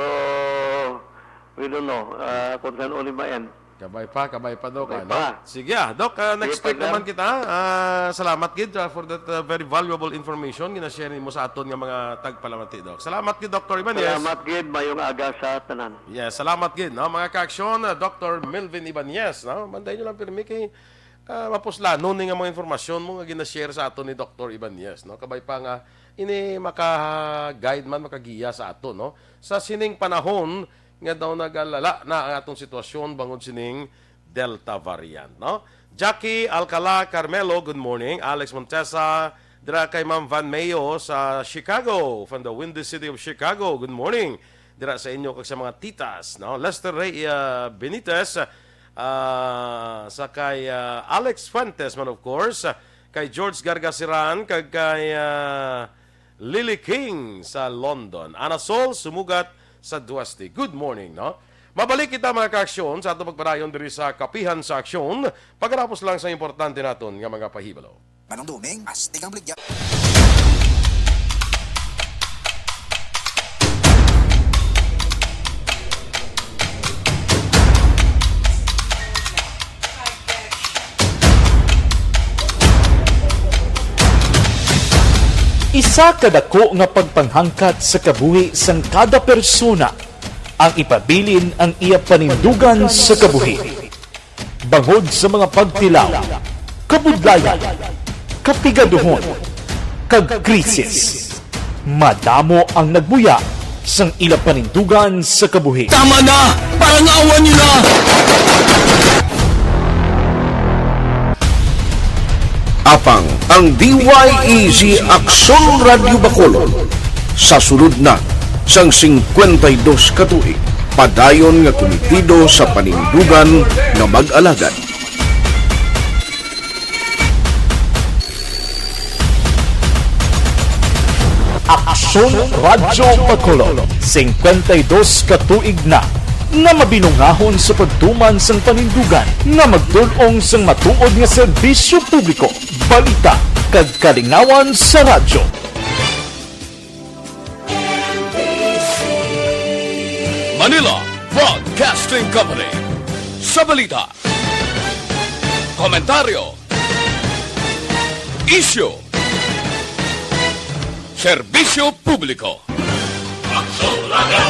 we don't know, ah, kung saan uli ma-end. Kabay pa, kabay pa, Doc, Kabay ano? pa. Sige, ah, Doc, ah, next Sige, week Padre. naman kita. Ah, salamat gid, ah, for that, ah, very valuable information nga na-share mo sa aton nga mga tagpalamati, Doc. Salamat gid, Doctor Ibanez. Salamat gid, mayong aga sa tanan. Yes, salamat gid, no, mga ka-aksyon, ah, Doctor Melvin Ibanez, no? Manday nyo lang pirmi kay, ah, mapuslanon ni nga mga informasyon mo nga gina-share sa aton ni Doctor Ibanez, no? Kabay pa nga ini maka-guide man, makagiya sa aton, no? Sa sining panahon nga daw nagalala na ang atong sitwasyon bangod sining Delta variant, no? Jackie Alcala Carmelo, good morning. Alex Montesa, dira kay Ma'am Van Mayo sa Chicago, from the Windy City of Chicago, good morning. Dira sa inyo kag sa mga titas, no? Lester Rey, ah, Benitez, ah, sa kay, ah, Alex Fuentes man, of course, kay George Gargasiran, kag kay, ah, Lily King sa London. Ana Sol, sumugat sa Duasti. Good morning, no? Mabalik kita, mga ka-aksyon, sa atong pagpadayon diri sa Kapihan sa Aksyon, pagkatapos lang sa importante naton nga mga pahibalo. Manong Duming, astig ang baligya. Isa ka dako nga pagpanghangkat sa kabuhi sang kada persona ang ipabilin ang iya panindugan sa kabuhi. Bangod sa mga pagtilaw, kabudlayan, kapigaduhon, kag krisis, madamo ang nagbuya sang ila panindugan sa kabuhi. Tama na! Parangawan niyo na! Apang ang D Y E Z Aksyon Radyo Bacolod sa sulod na sang singkwenta y dos ka tuig, padayon nga kumitido sa panindugan nga mag-alagad. Aksyon Radyo Bacolod, singkwenta y dos ka tuig na nga mabinungahon sa pagtuman sang panindugan nga magdul-ong sang matuod nga serbisyo publiko, balita, kag kalingawan sa radyo. Manila Broadcasting Company. Sa balita, komentaryo, isyu, serbisyo publiko. Aksyon Radyo.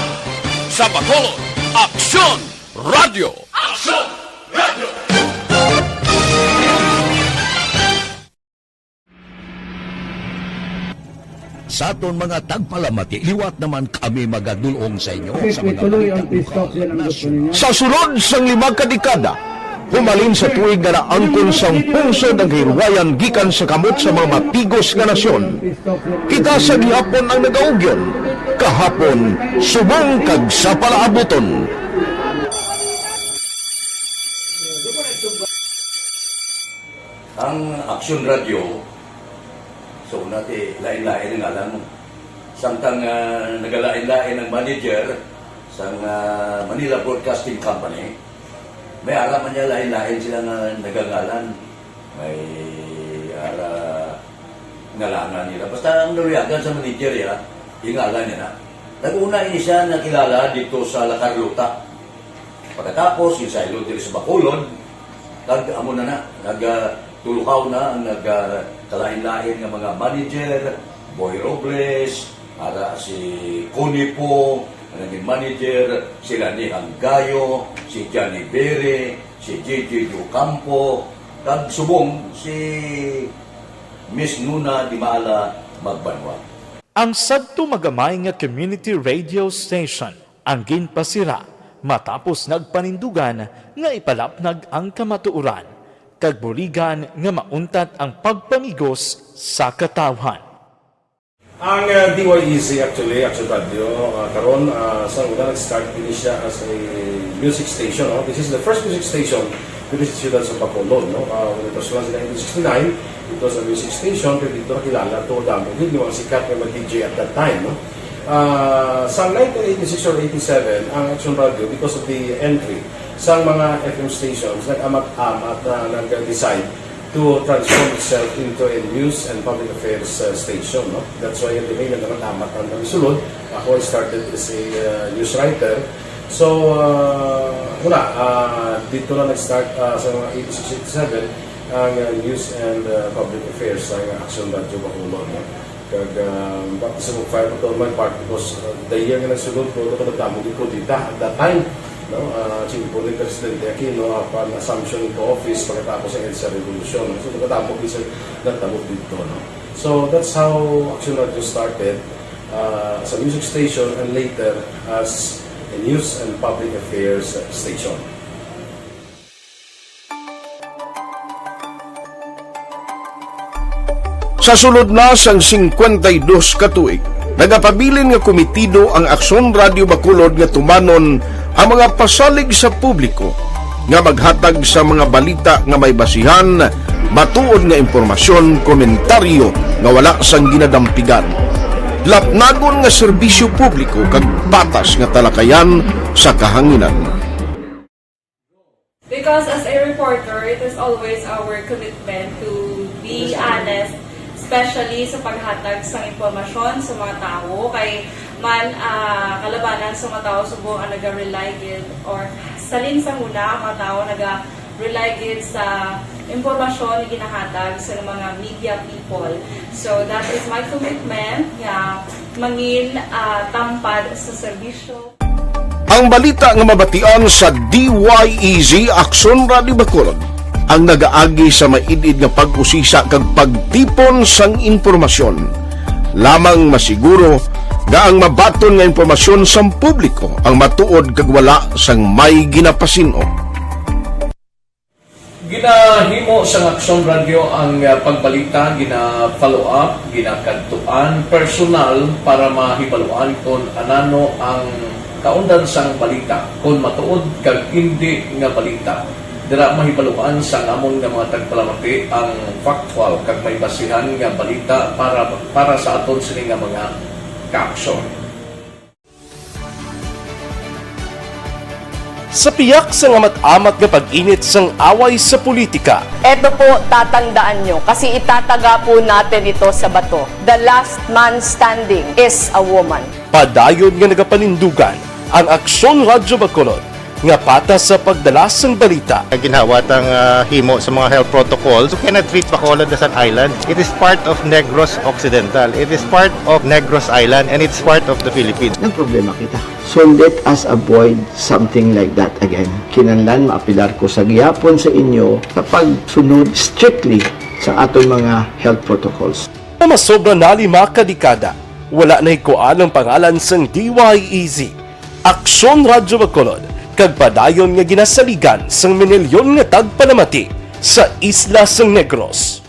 Sa Bacolod, Aksyon Radyo. Aksyon Radyo. Sa aton mga tagpalamati, liwat naman kami magadul-ong sa inyo sa mga balita. Sa sulod sang lima ka dekada, humalin sa tuig nga naangkon sang pungsod ang kahilwayan gikan sa kamot sa mga matigos nga nasyon, kita sa gihapon ang nagaugyon, kahapon, subong kag sa palaabuton. Ang Aksyon Radyo, so, una ti, lain-lain ang ngalan. Samtang, ah, nagalain-lain ang manager sang, ah, Manila Broadcasting Company, may ara man niya lain-lain sila nga nagangalan. May ara ngalanan nila. Basta ang naluyagan sa manager, ya, yung ngalan niya na. Nag-una ini siya nakilala dito sa La Carlota. Pagkatapos, yung saylo diri sa Bacolod, kag amo na na, nag, ah, tuluhaw na ang nag, ah, kalain-lain nga mga manager, Boy Robles, ara si Connie Po, ang naging manager, sila ni Hanggayo, si Johnny Bere, si J J Ocampo, kag subong si Miss Nuna Dimala Magbanwa. Ang sadto magamay nga community radio station ang ginpasira matapos nagpanindugan nga ipalapnag ang kamatuoran kag buligan nga mauntat ang pagpamigos sa katawhan. Ang, uh, D Y E Z actually, Action Radio, uh, karon, uh, sa una nag-start din siya as a music station, no? This is the first music station with the Ciudad sa Bacolod, no? Uh, when it was launched in nineteen sixty-nine, it was a music station, pero dito nakilala to, dami din yung mga sikat na mag-D J at that time, no? Ah, sa nineteen eighty-six or eighty-seven, ang Action Radio, because of the entry sa mga F M stations, nag-amat-amat na nag-decide to transform itself into a news and public affairs, uh, station, no? That's why, anyway, nag-amat-amat ang kami sulod. Ako, I started as a, uh, news writer. So, uh, wala, uh, dito na nag-start, uh, sa mga eighty-six, eighty-seven, ang, uh, news and, uh, public affairs sa Action Radio Bacolod, no? Kag, um, baptism of fire pa to my part because, uh, the year nga nagsulod ko, ito kadamo gid kudeta at that time, no? Uh, Chimpo ni Presidente Aquino, upon assumption into office pagkatapos ng EDSA Revolution. So, kadamo gid sa nagtabo dito, no? So, that's how Action Radio started, uh, as a music station and later as a news and public affairs station. Sa sulod na sang singkwenta y dos ka tuig, nagapabilin nga komitido ang Aksyon Radio Bacolod nga tumanon ang mga pasalig sa publiko nga maghatag sa mga balita nga may basihan, matuod nga impormasyon, komentaryo nga wala sang ginadampigan, lapnagon nga serbisyo publiko kag patas nga talakayan sa kahanginan. Because as a reporter, it is always our commitment to be honest, especially sa paghatag sang impormasyon sa mga tawo. Kay man, ah, kalabanan sa mga tawo subong ang naga-rely gid, or salin sa huna ang mga tawo naga-rely gid sa impormasyon nga ginahatag sa mga media people. So that is my commitment nga mangin, ah, tampad sa serbisyo. Ang balita nga mabatian sa D Y E Z Aksyon Radio Bacolod ang nagaagi sa maid-id nga pag-usisa kag pagtipon sang impormasyon. Lamang masiguro nga ang mabaton nga impormasyon sang publiko ang matuod kag wala sang may ginapasin-o. Ginahimo sang Aksyon Radio ang, ah, pagbalita, gina-follow up, ginakadtuan personal para mahibaluan kon anano ang kaundan sang balita, kon matuod kag indi nga balita. Dira mahibaluan sang amon nga mga tagpalamati ang factual kag may basihan nga balita para para sa aton sini nga mga kaaksyon. Sa piyak sang amat-amat nga pag-init sang away sa politika, Eto po, tatandaan nyo, kasi itataga po natin ito sa bato. The last man standing is a woman. Padayon nga nagapanindugan ang Aksyon Radyo Bacolod nga patas sa pagdala sang balita. Ginhawat ang, ah, himo sa mga health protocols. You cannot treat Bacolod as an island. It is part of Negros Occidental. It is part of Negros Island, and it's part of the Philippines. Nagproblema kita. So let us avoid something like that again. Kinahanglan maapilar ko sa gihapon sa inyo sa pagsunod strictly sa aton mga health protocols. Nga masobra na lima ka dekada, wala nahikuan ang pangalan sang D Y E Z, Aksyon Radyo Bacolod, kag padayon nga ginasaligan sang minilyon nga tagpalamati sa isla sang Negros.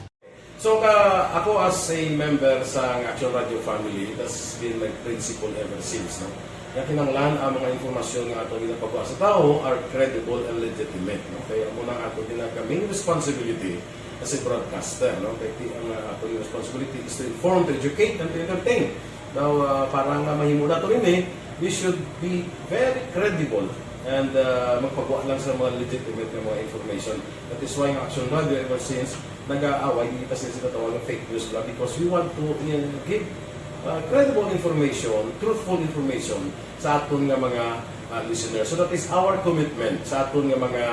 So, ka, ako as a member sa Action Radio family, that's been my principle ever since, no? Nga kinahanglan ang mga impormasyon nga ato ginapagwa sa tawo are credible and legitimate, no? Kaya amo na ang ato ginag-, main responsibility as a broadcaster, no? Kaya ti-, ang, uh, ato responsibility is to inform, to educate, and to entertain. Now, uh, para nga mahimo nato ini, we should be very credible and, uh, magpagwa lang sa mga legitimate nga mga information. That is why ang Action Radio ever since nag-aaway, hindi kasi sila tawag ng fake news lang because we want to, uh, give, uh, credible information, truthful information sa aton nga mga, uh, listeners. So that is our commitment sa aton nga mga,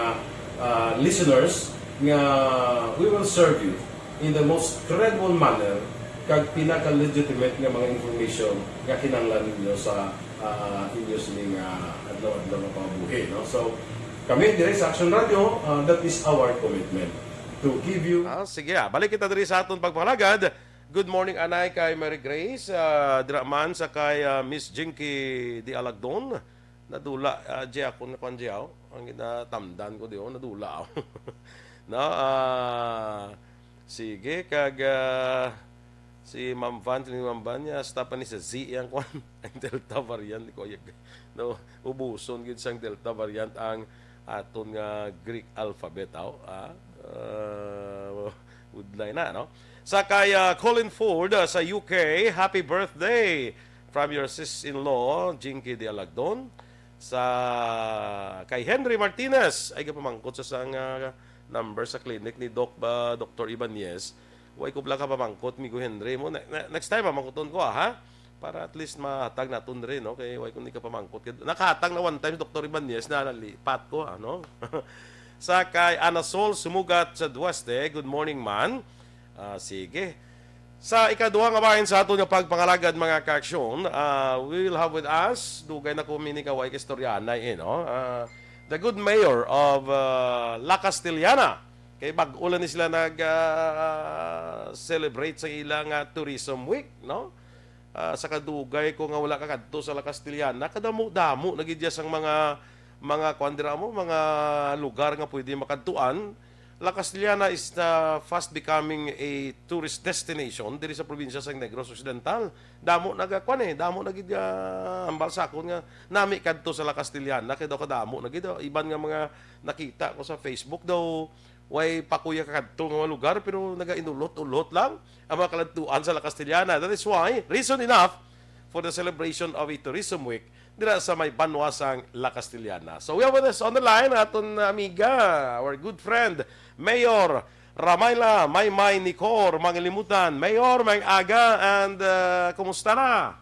uh, listeners nga we will serve you in the most credible manner kag pinaka-legitimate nga mga information nga kinahanglan ninyo sa, ah, inyo sining, ah, adlaw-adlaw nga pangabuhi, no? So, kami dire sa Action Radio, ah, that is our commitment to give you. Ah, sige, ah. Balik kita diri sa aton pagpangalagad. Good morning, anay, kay Mary Grace, ah, dira man sa kay, ah, Miss Jinky Di Alagdon. Nadula, ah, di ako na kwan di ako. Ang ginatamdan ko di ako, nadula ako. No, ah, sige, kag, ah, si Ma'am Van, si Ma'am Van niya, hasta pa ni sa Z yang kwan, ang Delta variant, ko yag, no, ubuson gid sang Delta variant ang aton nga Greek alphabet, aw, ah, ah, udlay na, no? Sa kay, ah, Colin Ford, ah, sa U K, happy birthday! From your sis-in-law, Jinky de Alagdon, sa kay Henry Martinez, ay gapamangkot sa sang, ah, number sa clinic ni Doc ba, Doktor Ibanez. Way ko pala kapamangkot, Migo Henry mo. Ne-, ne-, next time, mamangkuton ko, ah, ha? Para at least mahatag naton rin, no? Kay way ko ni kapamangkot. Kay nakahatag na one time si Doktor Ibanez na nalipat ko, ano? Sa kay Ana Sol Sumugat sa Dueste, good morning, man. Ah, sige. Sa ikaduha nga bahin sa aton nga pagpangalagad, mga kaaksyon, ah, we will have with us, dugay na ko mini kaway ka istoryanay, eh, no? Ah, the good mayor of, ah, La Castellana. Kay bag-o lang ni sila nag, ah, celebrate sa ilang, ah, Tourism Week, no? Ah, sa kadugay ko nga wala ka kadto sa La Castellana, kadamo-damo na gid ya sang mga, mga kuwan dira mo, mga lugar nga pwede makadtuan. La Castellana is, ah, fast becoming a tourist destination diri sa probinsya sang Negros Occidental. Damo nagakuan, eh, damo na gid, ah, hambal sa akon nga nami kadto sa La Castellana kay daw kadamo na gid, ah, iban nga mga nakita ko sa Facebook daw way pa ko ya kadto nga mga lugar pero nagainulot-ulot lang ang mga kaladtuan sa La Castellana. That is why, reason enough for the celebration of a Tourism Week dira sa may banwa sang La Castellana. So we have with us on the line aton amiga, our good friend, Mayor Ramayla Maymay Nicor Mangilimutan. Mayor, maayong aga, and, uh, kumusta na?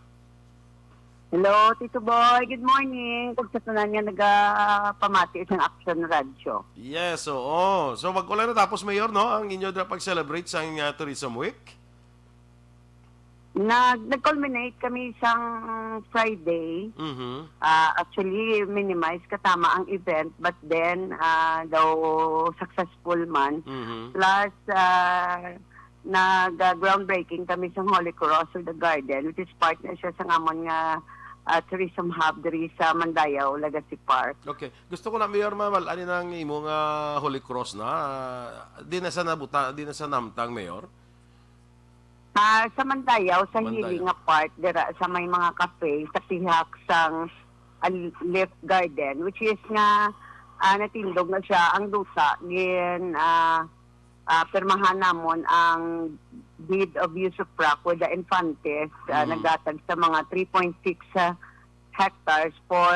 Hello, Tito Boy. Good morning. Kag sa tanan nga nagapamati sang Action Radio. Yes, oo. So, bag-o lang natapos, Mayor, no? Ang inyo dira pag-celebrate sang, uh, Tourism Week? Nag-, nag-culminate kami sang Friday. Mhm. Ah, actually, minimize katama ang event, but then, ah, daw successful man. Mhm. Plus, ah, nag, ah, groundbreaking kami sa Holy Cross of the Garden, which is partner siya sa amon nga, ah, tourism hub diri sa Mandayaw, Legacy Park. Okay. Gusto ko na, Mayor, mamal-, ani nang imo nga Holy Cross na, ah, di na sa nabuta, di na sa namtang, Mayor? Ah, sa Mandayaw, sa Mandayaw. Hili nga part, dira sa may mga cafe, sa pihak sang, ah, Leaf Garden, which is nga, ah, natindog na siya ang duta, gin, ah, ah, pirmahan namon ang deed of usufruct with the Infantes, ah, Mm. naghatag sa mga three point six, ah, hectares for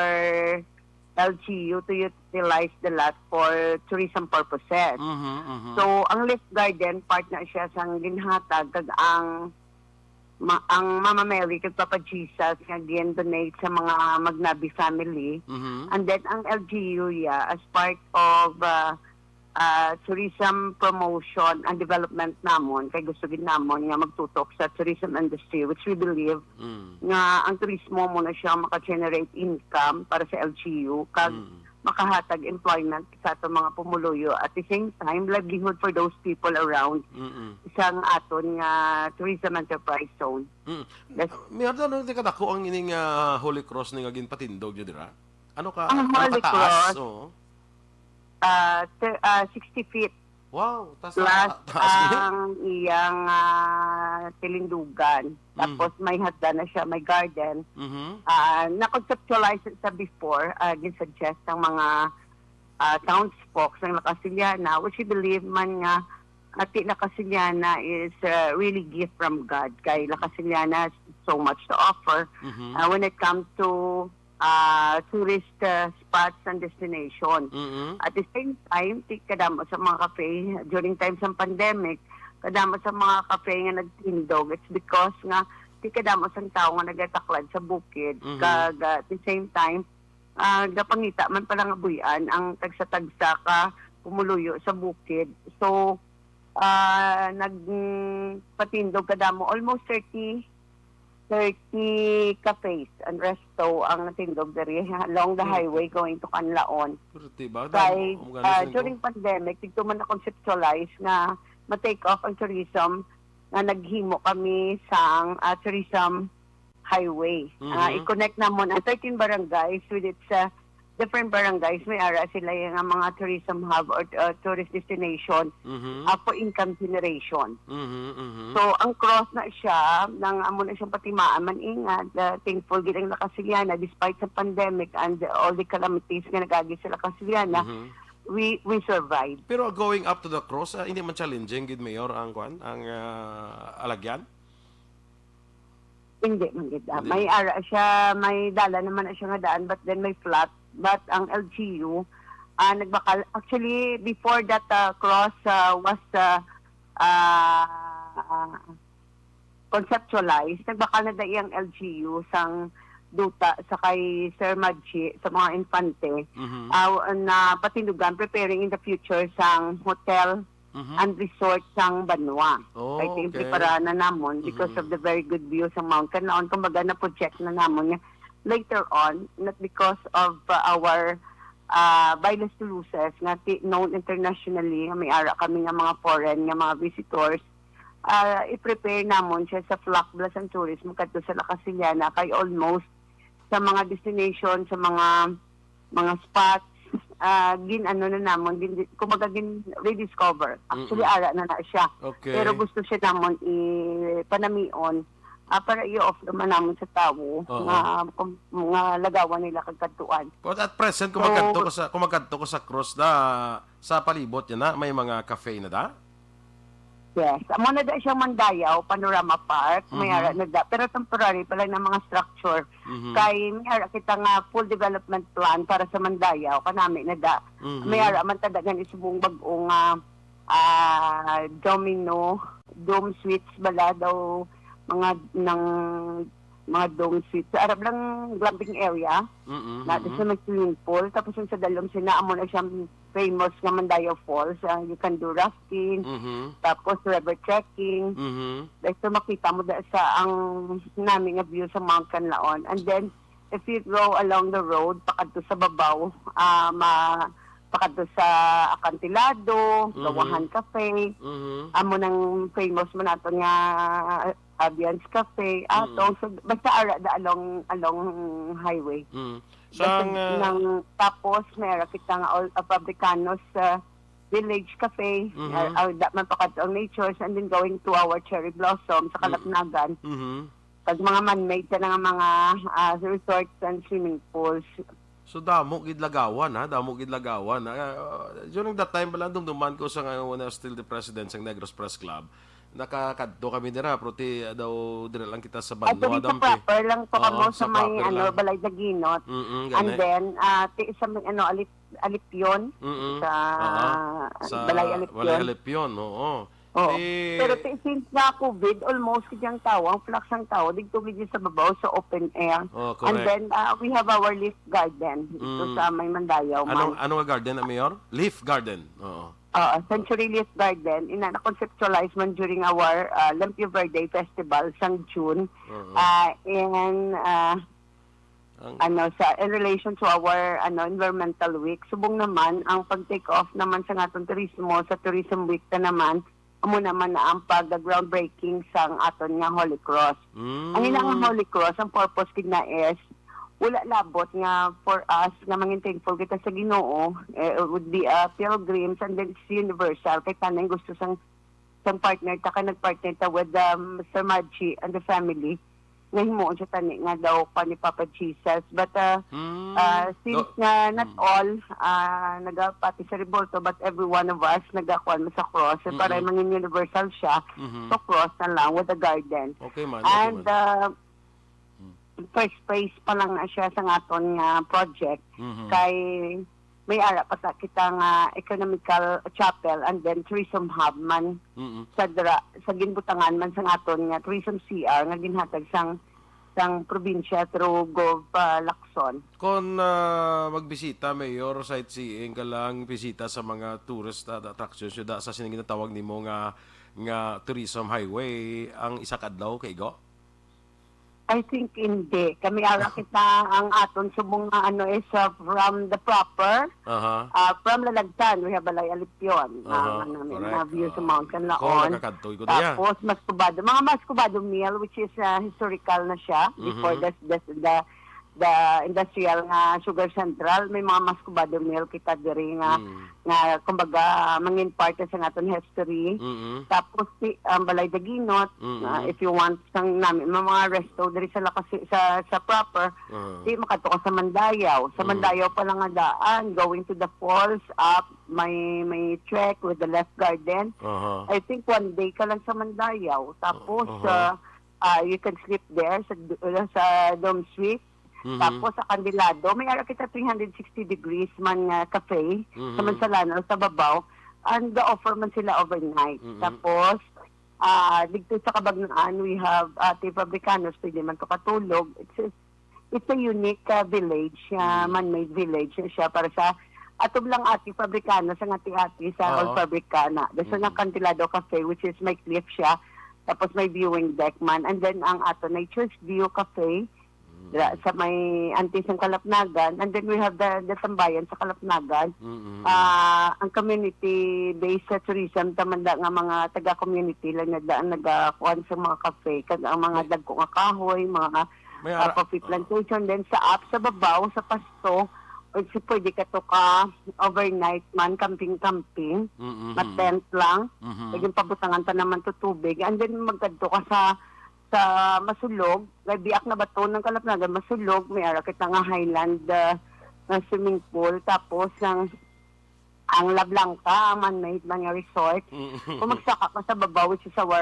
L G U to utilize the lot for tourism purposes. Mhm, mhm. So, ang Leaf Garden, part na siya sang ginhatag, kag ang ma-, ang Mama Mary kag Papa Jesus nga gin-donate sa mga Magnabi family. Mhm. And then, ang L G U, yeah, as part of, uh, uh, tourism promotion and development namon, kay gusto gid namon nga magtutok sa tourism industry, which we believe Mm. nga ang turismo mo na siya maka-generate income para sa L G U, kag Mm. makahatag employment sa ato mga pumuluyo. At the same time, livelihood for those people around Mm-mm. sang aton nga tourism enterprise zone. Mm. Yes. Mayor, ano, di kadako ang ining, ah, Holy Cross ni nga ginpatindog nyo dira? Ano ka, Ang ano Holy kataas? Cross, Oo. ah, te-, ah, sixty feet. Wow, taas na, Plus taas na. ang iyang, ah, tilindugan. Mm. Tapos may hagdan na siya, may garden. Mhm. Ah, na-conceptualize sa before, ah, gin-suggest ng mga, ah, townsfolk ng La Castellana, which we believe man nga, ah, ti La Castellana is, ah, really gift from God. Kay La Castellana has so much to offer, Mhm. ah, when it comes to, ah, tourist, ah, spots and destination. Mhm. At the same time, ti kadamo sa mga cafe, during times ng pandemic, kadamo sa mga cafe nga nagtindog, it's because nga ti kadamo sang tao nga nagataklad sa bukid. Mhm. Kag, ah, at the same time, ah, gapangita man pala nga buy-an ang tagsa-tagsa ka pumuluyo sa bukid. So, ah, nagpatindog kadamo, almost thirty, thirty cafes and resto ang natindog diri along the Mm. highway going to Canlaon. Pero di ba, Kay, damo, ang ganda ah, sa during pandemic, dito man na-conceptualize nga ma-take off ang tourism, nga naghimo kami sang, ah, tourism highway. Ah, Mhm. i-connect namon ang thirteen barangays with its, ah, different barangays. May ara sila yung, ah, mga tourism hub or, uh, tourist destination, Mhm. uh, for income generation. Mhm, mhm. So, ang cross na siya, nang amo na siyang patimaan man, ingat, uh, thankful gid ang La Castellana despite sa pandemic and all the calamities nga nagagi sa La Castellana, Mhm. we, we survive. Pero going up to the cross, ah, hindi man challenging gid, Mayor, ang kwan, ang, ah, alagyan? Hindi man gid, ah. Hindi May man. ara siya, may dalan naman na siya nga daan, but then may flat. But ang L G U, ah, nagbakal, actually, before that, ah, cross, ah, was, ah, ah, conceptualized, nagbakal na dai ang L G U sang duta sa kay Sir Madji sa mga infante. Mhm. Ah, na patindugan, preparing in the future sang hotel Mhm. and resort sang banwa. Oh, Kay okay. prepara na namon because Mhm. of the very good view sa Mount Canlaon. Kumbaga, na-project na namon nga later on, not because of, uh, our, uh, buy less to loses nga ti-, known internationally, nga may ara kami nga mga foreign nga mga visitors, ah, i-prepare namon siya sa Flakbla San Turismo kadto sa La Castellana, kay almost sa mga destination, sa mga, mga spots, ah, gin-ano na namon, gin-, kumbaga gin-rediscover. Actually, Mm-mm. ara na na siya. Okay. Pero gusto siya namon ipanamion, ah, para i-offer man namon sa tawo Oo. nga, kum-, nga lagawan nila kag kadtuan. But at present, kung So, magkadto ka sa, kung magkadto ka sa cross na, sa palibot niya na, may mga cafe na da? Yes. Amo na da siyang Mandayaw, Panorama Park, may Mhm. ara na da. Pero temporary pa lang ng mga structure. Mhm. Kay may ara kita nga full development plan para sa Mandayaw, kanami na da. Mhm. May ara man ta daghan isubong bag-o nga, ah, domino, dome suites bala daw, mga nang, mga dome suites. Sa arap lang glamping area, Mm-mm, na mm-mm. sa may swimming pool. Tapos yung sa dalom sina, amo na siyang famous nga Mandayaw Falls. Ah, you can do rafting, Mhm. tapos river trekking. Mhm. Basta makita mo da sa ang nami nga view sa Mount Canlaon. And then, if you go along the road, pakadto sa babaw, ah, ma-, pakadto sa Acantilado, Mhm. Gawahan Cafe, Mhm. amo nang famous man nato nga Avian's Cafe, Mm. atong, so, basta ara da along, along highway. Mm. Basta Sang, ah, nang, tapos, may ara kita nga all, ah, Fabricanos, ah, Village Cafe, Mhm. ah, ah, da man pakadto ang natures, and then going to our Cherry Blossom sa Mm. Kalapnagan. Mhm. Kag mga man-made ka na nga mga, ah, resorts and swimming pools. So, damo gid lagawan, ha? Damo gid lagawan. Ah, during that time pala, dumduman ko sa nga, when I was still the president sa Negros Press Club, nakakadto kami dira, pero ti, ah, daw dira lang kita sa At Banwa, dito sa dampi. proper lang to Oo, kamo sa sa may, proper ano, lang. Balay Daginot. Mm-mm, And gani. then, ah, ti, sa may, ano, Alip-, Alipyon. Mm-mm. Sa Oo. Sa Balay Alipyon. Balay Alipyon, oo. Oo. Eh, Pero ti, since na COVID, almost gid ang tawo, ang flux ang tawo, dito gid sa babaw, sa open air. Oh, And correct. then, ah, we have our Leaf Garden dito Mm. sa may Mandayaw Anong, man. anong garden, Mayor? Leaf Garden. Oo. Oo, Century Leaf Garden. Ina, na-conceptualize man during our, ah, Limpyo Verde Festival sang June. Oo. Ah, in, ah, Ang ano, sa, in relation to our, ano, Environmental Week, subong naman ang pag-take off naman sa aton turismo, sa Tourism Week ta naman, amo naman na ang pag-groundbreaking sang aton nga Holy Cross. Ang ila nga Mm. Holy Cross, ang purpose gid na is, wala labot nga for us nga mangin thankful kita sa Ginoo, eh, it would be a pilgrims, and then it's universal. Kay tanang gusto sang, sang partner ta, kay nag-partner ta with, um, Sir Margie and the family, nga himuon siya tani nga daw pa ni Papa Jesus. But, uh, Mm. uh, since Do- nga not Mm. all, uh, nagapati sa Revolto, but every one of us nagakuan mo sa cross. So, para Mm-mm. mangin universal siya, Mhm. so cross na lang with a garden. Okay man, okay And, man. uh, Mm. first phase pa lang na siya sa aton nga project. Mhm. Kay may ara pa ta kita nga economical chapel and then tourism hub man Mm-mm. sa dra-, sa ginbutangan man sa aton nga tourism C R nga ginhatag sang, sang probinsya through Gov, ah, Lacson. Kon, ah, magbisita, Mayor, sightseeing ka lang, bisita sa mga tourist at attractions, yun, da, sa sini ginatawag nimo nga, nga tourism highway, ang isa ka adlaw kay go? I think hindi. Kami ara kita ang aton subong nga ano is, uh, from the proper, Aha. uh, from Lalagtan, we have Balay Alipyon, Aha, uh, ano, correct. na view sa Ah, Mount ko, Canlaon. nakakadto ko diya. Tapos Mascobado, mga Mascobado Mill, which is, uh, historical na siya, before Mhm. the, the, the, the industrial nga sugar central, may mga Mascobado Mill kita diri nga, Mm. nga kumbaga mangin parte sa aton history. Mm-mm. Tapos si, ang Balay Daginot, Mm-mm. ah, if you want sang nami, may mga resto diri sa Lakasi-, sa, sa proper, Ah. di makadto ka sa Mandayaw. Sa Mm. Mandayaw pa lang nga daan, going to the falls, up, may, may trek with the Leaf Garden. Aha. I think one day ka lang sa Mandayaw. Tapos, Aha. ah, ah, you can sleep there sa d-, uh, sa dorm suite. Mhm. Tapos sa Candilado, may ara kita three hundred sixty degrees man nga cafe sa Mhm. Mansalana o sa babaw. And the offer man sila overnight. Mhm. Tapos, ah, dito sa Cabagnaan, we have, ah, Ate Fabricanos, pwede man to katulog. It's a, it's a unique, ah, village, ah, Mm. man-made village siya para sa atong lang Ate Fabricanos, ang ati-ati sa Oo. Old Fabricana. That's Mm. ang Candilado Cafe, which is may cliff siya. Tapos may viewing deck man. And then ang ato Nature's View Cafe, Mm. dira sa may antes ng Kalapnagan. And then we have the, the Tambayan sa Kalapnagan. Mm-mm. Ah, ang community-based sa tourism, tamanda nga mga taga-community lang na daan nagakuan sa mga cafe, kag ang mga May dagko nga kahoy, mga, May ah, ara- coffee plantation. Then sa up, sa babaw, sa pasto, or si pwede ka to ka overnight man, camping-camping, Mm-hmm. ma-tent lang. Mm-hmm. Pwede pabutangan pa naman to tubig. And then magkadto ka sa, sa Masulog, may biak na bato ng Kalapnagan, Masulog, may ara kita nga Highland, ah, nga swimming pool. Tapos ang, ang La Blanca, ang man-made man nga resort. Mm-hmm. Kung magsaka ka sa babaw, which is our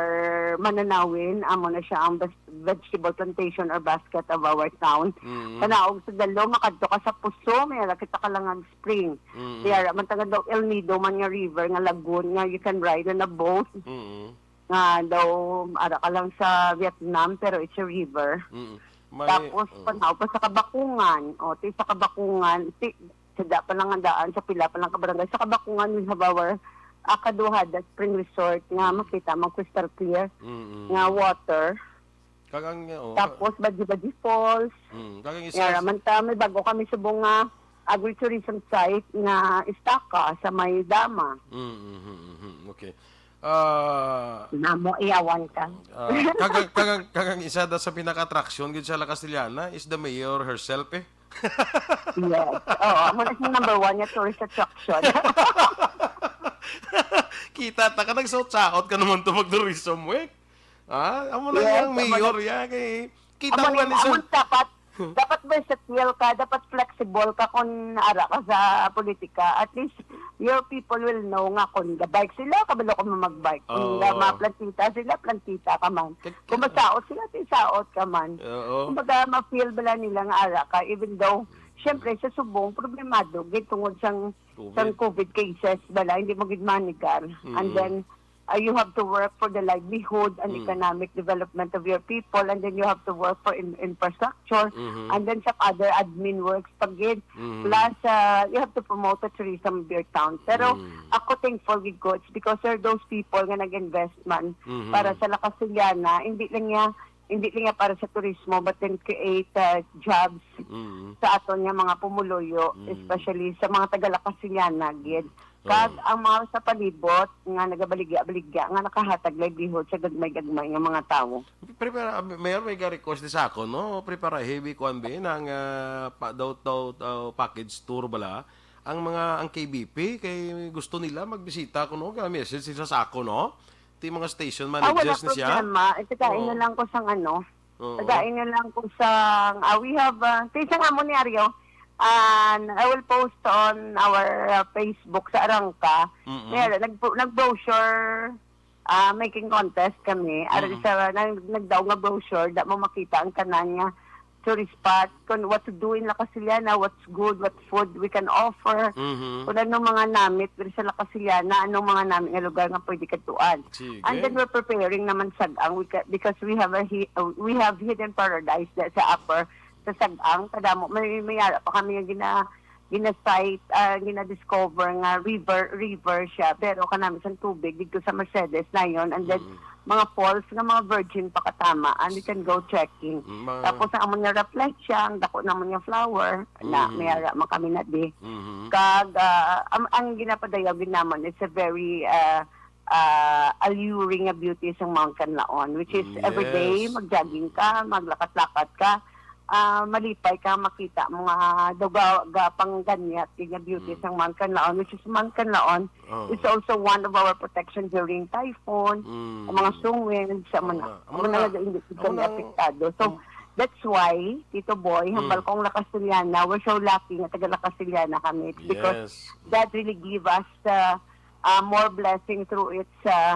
Mananawin, amo na siya ang best vegetable plantation or basket of our town. Mm-hmm. Kanaog sa dalo, makadto ka sa Puso, may ara kita Kalangan Spring. Mm-hmm. May ara man taga daw El Nido man nga river, nga lagoon, nga you can ride on a boat. Mm-hmm. Nga daw, ara ka lang sa Vietnam, pero it's a river. Mm-hmm. May, Tapos, oh. Panaw pa sa Kabakungan. O, ti sa Kabakungan, ti, sa da pa lang ang daan, sa pila pa lang ka barangay. Sa Kabakungan, we have our Akaduhada Spring Resort nga Mm. makita mo crystal clear Mm-hmm. nga water. Kag ang, oh, Tapos, Badji-Badji Falls. Mm, kag ang isa Nga sa raman ta, may bago kami subong nga agritourism site nga Estaca sa may Dama. Mm, mhm, mhm. Okay. Ah, Namo, iyawan ka. Ah, kag ang, kag ang, kag ang isa da sa pinaka-attraction gid sa La Castellana is the mayor herself, eh. Yes. Oo, amo na siyang number one nga tourist attraction. Kita ta ka, nagsaot-saot ka naman to mag-tourism week. Ah, amo na Yes, yang amo na. mayor ya, kay kita Amo mo ni, gani sa amo dapat, dapat versatile ka, dapat flexible ka kung ara ka sa politika. At least, your people will know nga kung ga-bike sila, kabalo ka man mag-bike. Kung Oo. ga-, maplantita sila, plantita ka man. Kag-, Kung masaot sila, di saot ka man. Oo. Kumbaga, ma-feel bala nila nga ara ka, even though, syempre, sa subong, problemado, gid tungod sang, COVID. sang COVID cases bala, hindi mo gid manigar. And Mm. then, uh, you have to work for the livelihood and Mm. economic development of your people, and then you have to work for in-, infrastructure, Mm-hmm. and then sa other admin works pa gid. Mm-hmm. Plus, uh, you have to promote the tourism of your town. Pero Mm. ako thankful gid ko, it's because there are those people nga nag-invest man Mm-hmm. para sa La Castellana, hindi lang niya, hindi lang niya para sa turismo, but then create, uh, jobs Mm-hmm. sa aton nga mga pumuluyo, Mm. especially sa mga taga La Castellana gid. Kag Oo. ang mga sa palibot nga nagabaligya-baligya nga nakahatag livelihood sa gagmay-gagmay nga mga tawo. Prepara-, Mayor, may ga-request di sa ako, no? Preparahi, bi, kuwan, bi, nang, ah, pa, daw, daw, daw package tour bala. Ang mga, ang K B P, kay gusto nila magbisita ko, no? Ga-message sila sa ako, no? Ti mga station Ah, wala managers ni siya. problema. Itagain Oo. na lang ko sang ano. Oo. Tagain na lang ko sang, ah, we have, ah, ti isang amo ni Ario, and I will post on our, ah, Facebook sa Arangka. Mm-mm. Kaya nag-, nag-brochure, ah, making contest kami. Ara Mm-mm. sa nag-, nagdaw nga brochure, da mo makita ang tanan nga tourist spot, kung what to do in La Castellana, what's good, what food we can offer, Mm-hmm. kung anong mga namit diri sa La Castellana, anong mga namit nga lugar nga pwede kadtuan. Sige. And then we're preparing naman sag-ang, we ca-, because we have a hi-, uh, we have hidden paradise da sa upper, sa sag-ang. Kadamo, may, may ara pa kami nga gina-, gina-site, ah, gina-discover nga river, river siya. Pero kanami sang tubig dito sa Mercedes na yon. And then, Mm. mga falls nga mga virgin pa katama, and you can go trekking. Mm, mga Tapos ang amon nga rafflesia, ang dako namon nga flower, na Mm. may ara man kami na di. Mm-hmm. Kag, ah, ang, ang ginapadayaw gid namon is a very, ah, ah, alluring nga beauty sang Mount Canlaon, which is Mm, every day, yes. mag-jogging ka, maglakat-lakat ka, ah, malipay ka, makita mo nga daw ga-, gapangganyat gid nga beauty Mm. sang Mount Canlaon, which is Mount Canlaon Oh. is also one of our protection during typhoon, Mm. ang mga strong winds, sa Amo mga, na. Amo amo na na. nga hindi Amo sila na ang apektado. So, um, that's why, Tito Boy, hambal Mm. kong La Castellana, we're so lucky nga taga La Castellana kami. It's because Yes. God really give us, uh, uh, more blessing through its, uh,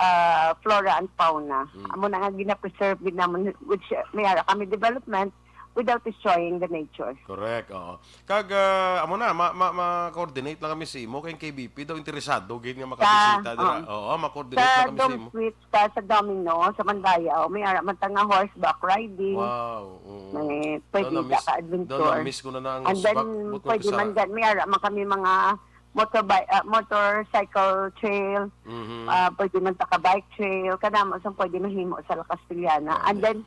ah, flora and fauna. Mm. Amo na nga gina-preserve gid namon, which, uh, may ara kami development without destroying the nature. Correct, oo. Kag, ah, amo na, ma-, ma-, ma-coordinate lang kami sa imo, kay ang K B P daw interesado gid nga Sa, makabisita dira. Oo. Oo, ma-coordinate Sa lang kami sa Dom imo. Suite, sa, sa Domino, sa Mandayaw, may ara man ta nga horseback riding. Wow, oo. May Daw pwede na-miss, ka daw adventure. Na-miss ko na na ang And then, horseback. Buot ko pwede man kasara. Dyan, may ara man kami mga motorbike, ah, motorcycle trail. Mhm. Ah, pwede man ta ka bike trail. Kadamo sang pwede mahimo sa La Castellana. And Pwede. Then,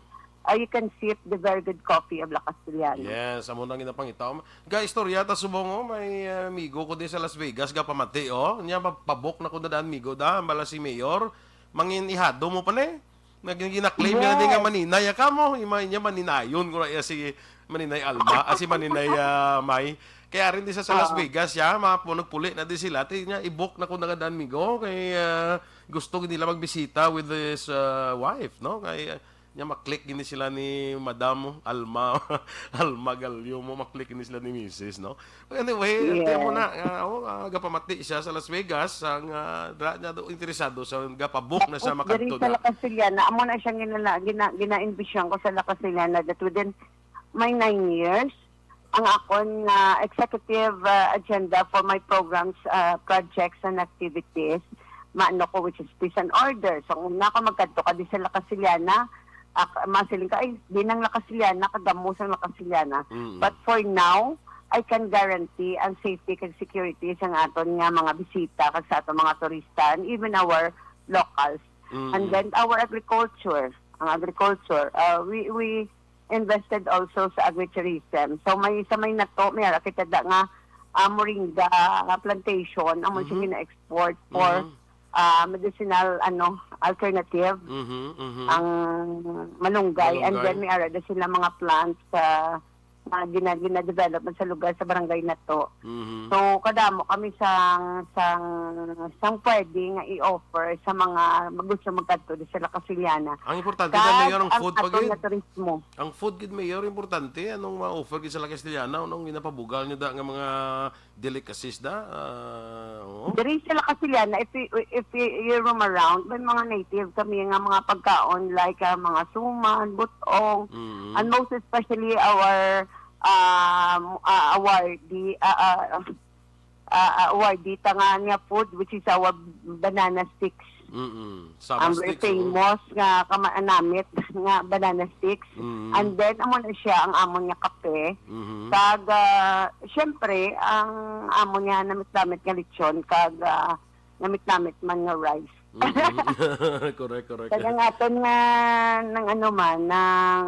ah, you can sip the very good coffee of La Castellana. Yes, amo nang ginapangita. Ga istorya ta subong, oh, may, ah, amigo ko di sa Las Vegas, gapamati, oh. Nya, pa-, pabok na ko na daan, amigo, da, bala si Mayor. Mangin ihado mo pa ni. Nag-, gina-claim niya ni nga Yes. maninay ka mo. Ima niya maninayon ko na iya si Maninay Alma, ah, si Maninay, ah, May. Kaya rin di sa, sa Las Oo. Vegas siya, mga pu-, nagpuli na di sila. Ti niya, i-book na ko na nga daan, amigo. Kay, ah, gusto gid nila magbisita with his, ah, wife, no? Kay, ah, niya, maklik gini sila ni Madam Alma, Alma Gallo mo, maklik gini sila ni Misis, no? Anyway, ate mo Yes. na, ah, oh, ah, gapamati siya sa Las Vegas, ang, ah, dra-, niya do interesado sa gapabook na siya Tapos diri makadto sa na. La Castellana, amo na siyang ginala-, gina-, gina-envision ko sa La Castellana that within my nine years, ang akon nga executive, ah, agenda for my programs, ah, projects and activities, maano ko, which is peace and order. So, kung una ka magkadto ka di sa La Castellana, ak-, masiling ka, "Ay, di nang La Castellana, kagamo sang La Castellana." Mm. But for now, I can guarantee ang safety kag security sa aton nga mga bisita kag sa aton mga turista and even our locals. Mm. And then our agriculture, ang agriculture, uh, we, we invested also sa agritourism. So may, sa may nato, may ara kita da nga, ah, moringa plantation, amo siya Mhm. gina-export for, Mhm. ah, medicinal, ano, alternative, Mhm, mhm. ang malunggay. And Malunggay. Then may ara da sila mga plants sa, ah, gina-, gina-develop man sa lugar, sa barangay nato. Mhm. So, kadamo kami sang, sang, sang pwede nga i-offer sa mga gusto magkadto di sa La Castellana. Ang importante na, Kag Mayor, ang ang food pa aton gid. Nga turismo. Ang food gid, Mayor, importante. Anong ma-offer gid sa La Castellana? Anong ginapabugal nyo da nga mga delicacies da? Ah, oo. Diri sa La Castellana, if you, if you, you roam around, may mga native kami nga mga pagkaon like, ah, mga suman, butong, Mm. and most especially our, um, ah, awardee, ah, ah, ah, ah, awardee ta nga, nga food, which is our banana sticks. Mm-mm. Ang Sama very sticks, oo. Famous nga kama-, namit nga banana sticks. Mm. And then, amo na siya ang amon nga kape. Mhm. Kag, ah, syempre, ang amon nga namit-namit nga lechon, kag, ah, namit-namit man nga rice. Mm. Correct, correct. Kag ang aton nga, nang ano man, nang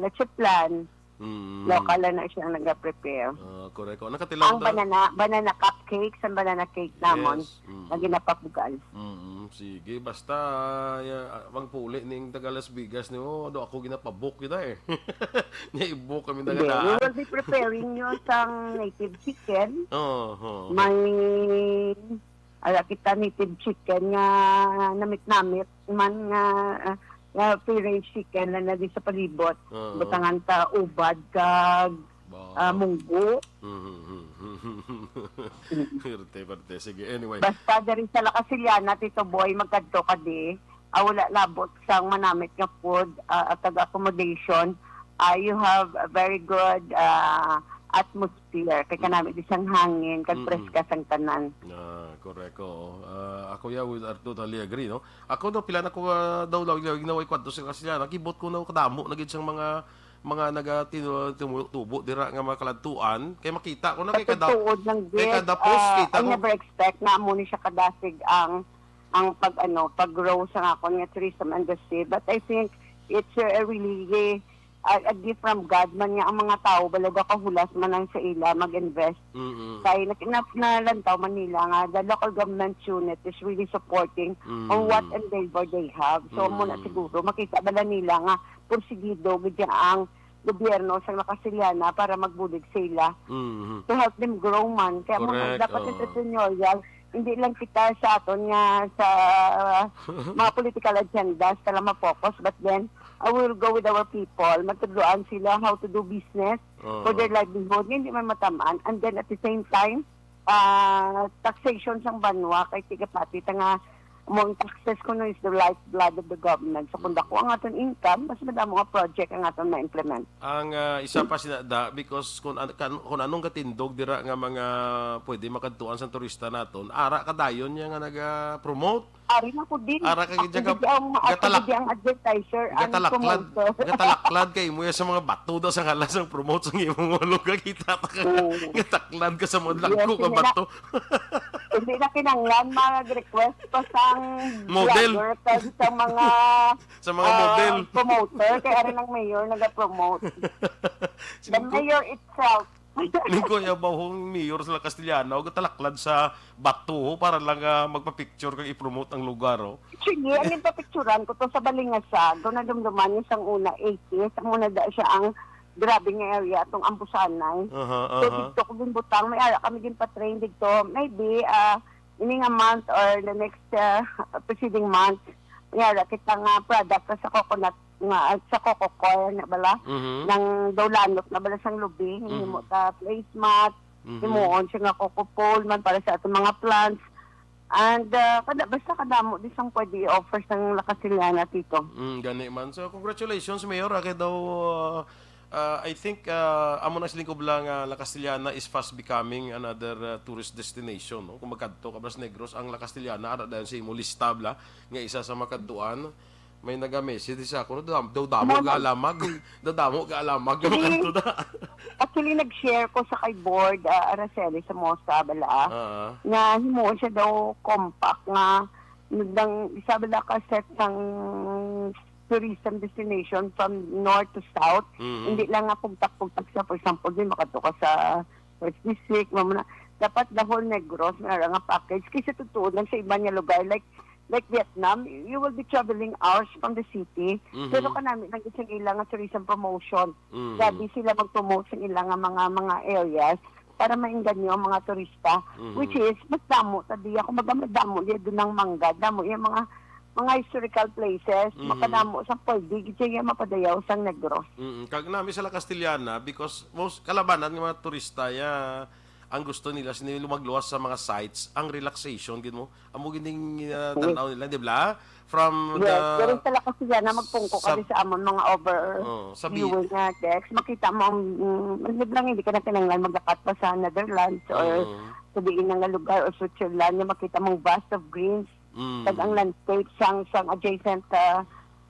leche flan, Mm. Local lang na siya ang nag-prepare. Ah, correct. Oh, nakatilaw Ang na. Banana, banana cupcakes, ang banana cake namon, Yes. Mm. Na ginapabugal. Mm, sige, basta, ah, magpuli ning taga Las Vegas ni, oh, do ako ginapabook kita eh. Niya i-book kami na Hindi, we ganahan. Will be preparing you sang native chicken. Oo, oo. May Ara kita native chicken nga namit-namit man nga, ah, nga free range chicken na nadi sa palibot. Oo. Butangan ta ubad kag, Ba. Ah, munggo. Mhm, mhm, mhm. Mm. Perte, perte. Sige, anyway. Basta diri sa La Castellana, Tito Boy, magkadto ka di, ah, wala labot sang manamit nga food, ah, at taga accommodation, ah, you have a very good, ah, atmosphere. Kay Mm. Kanami di sang hangin, kag Mm-mm. Preska sang tanan. Ah, correct, oo. Ah, ako ya, with Arto, totally agree, no? Ako daw, pila na ko, ah, daw, daw, daw, ginawa yung kwadto sa Kasilanan. Kibot ko na kadamo na gid sang mga, mga naga tinu-, tumu-, tubo dira nga mga kaladtuan. Kay makita ko na kay kada, Patugtuod lang kay gid, kada post, ah, kita I ko. Never expect na amo ni siya kadasig ang, ang pag, ano, pag-grow sa akon nga tourism industry. But I think it's, uh, really, a, a gift from God man nga ang mga tawo bala gakahulas man lang sa ila mag-invest. Mm-mm. Kay nak-, na-, nalantaw man nila nga the local government unit is really supporting on what Mm. endeavor they have. So, amo na Mm. siguro, makita bala nila nga pursigido gid ang gobyerno sa La Castellana para magbulig sa ila Mm-hmm. to help them grow man. Kaya mo, Correct, dapat oo. Entrepreneurial, hindi lang kita sa aton nga sa mga political agendas ka lang ma-focus, but then, uh, we will go with our people. Magtudloan sila how to do business Oo. for their livelihood, nga hindi man matamaan. And then at the same time, ah, taxation sang banwa kay tigapati ta nga Mo ang taxes kuno is the lifeblood of the government. So kung dako ang aton income, mas madamo nga project ang aton ma-implement. Ang, ah, isa pa sina da, because kung an-, kan-, kung anong katindog dira nga mga pwede makadtuan sa turista naton, ara ka dayon niya nga naga-promote. Ari na ko din. Ara ka Ako gid ka gid ang, ako gatalak-, gid ang advertiser and gatalaklan, promoter. Gatalaklan kay mo sa mga bato daw sa ngalan sang promote sa imong mga lugar, kita ta ka. Oo. Gataklan ka sa mga Yes, dagko ka hindi na, bato. Hindi na kinanglan mag-request pa sang Model. Vlogger kag sa mga, Sa mga ah, model. Promoter, kay ari ng mayor nag-promote. The Singko-, mayor itself. Ning Kuya Bahong mayor sa La Castellana, og talaklad sa bato para lang, ah, magpa-picture kag i-promote ang lugar, oh. Sige, ang yung papicturan ko to sa Balingasag, kung nadumduman niyo sang una, eighties, ang una da siya ang grabe nga area, atong Ambusanay. Aha, So, aha. Dito ko ginbutang, may ara kami ginpa-train dito. Maybe, ah, ini nga month or the next, ah, preceding month, may ara kita nga product sa coconut nga, ah, sa coco coir na bala, Mhm. nang daw lanot na bala sang lubi, Mhm. hinimo ta placemat, Mhm. himuon siya nga coco pole man para sa atong mga plants. And, ah, kada, basta kadamo di sang pwede i-offer sang La Castellana, Tito. Mm, gani man. So, congratulations, Mayor. Ah, kay daw, ah, ah, I think, ah, amo na siling ko bala nga La Castellana is fast becoming another, ah, tourist destination, no? Kung magkadto ka bala sa Negros, ang La Castellana, ara dayon sa imo lista bala, nga isa sa makadtuan. May naga-message sa ako, daw, daw damo Ano? Ga alamag. Daw damo ga alamag nga Hindi. Makadto na. Actually, nag-share ko sa kay board, ah, Araceli Somoza, bala, Ah. nga himuon siya daw compact nga nagdang isa bala ka set sang tourism destination from north to south. Mhm. Hindi lang nga pugtak-pugtak sa, for example, di makadto ka sa First District, mo na. Dapat the whole Negros, may ara nga package. Kaysa totoo lang sa iba nga lugar, like, like Vietnam, you will be traveling hours from the city. Mhm. Pero kanami lang sa ila nga tourism promotion. Mhm. Grabe sila mag-promote sa ila nga mga, mga areas para maengganyo ang mga turista, Mhm. which is, mas damo ta diya, kumbaga, madamo diya doon ang mangga, damo yung mga, mga historical places, Mhm. makadamo sa pwede, gid siya mapadayaw sang Negros. Mm, kag nami sa La Castellana, because most kalabanan nga mga turista, ya, ang gusto nila, sini lumagluwas sa mga sites, ang relaxation, gid mo. Amo gid ning, ah, Yes. Tanaw nila, di ba? From Yes, the pero sa La Castellana, magpungko ka sab-, di sa amon mga over oh, sabi viewing nga text, makita mo ang, mm, ano lang, hindi ka na kinahanglan maglakat pa sa Netherlands or Mm. sa diin nga lugar or Switzerland, nga makita mong vast of greens, Mm. kag ang landscape sang, sang adjacent, ah,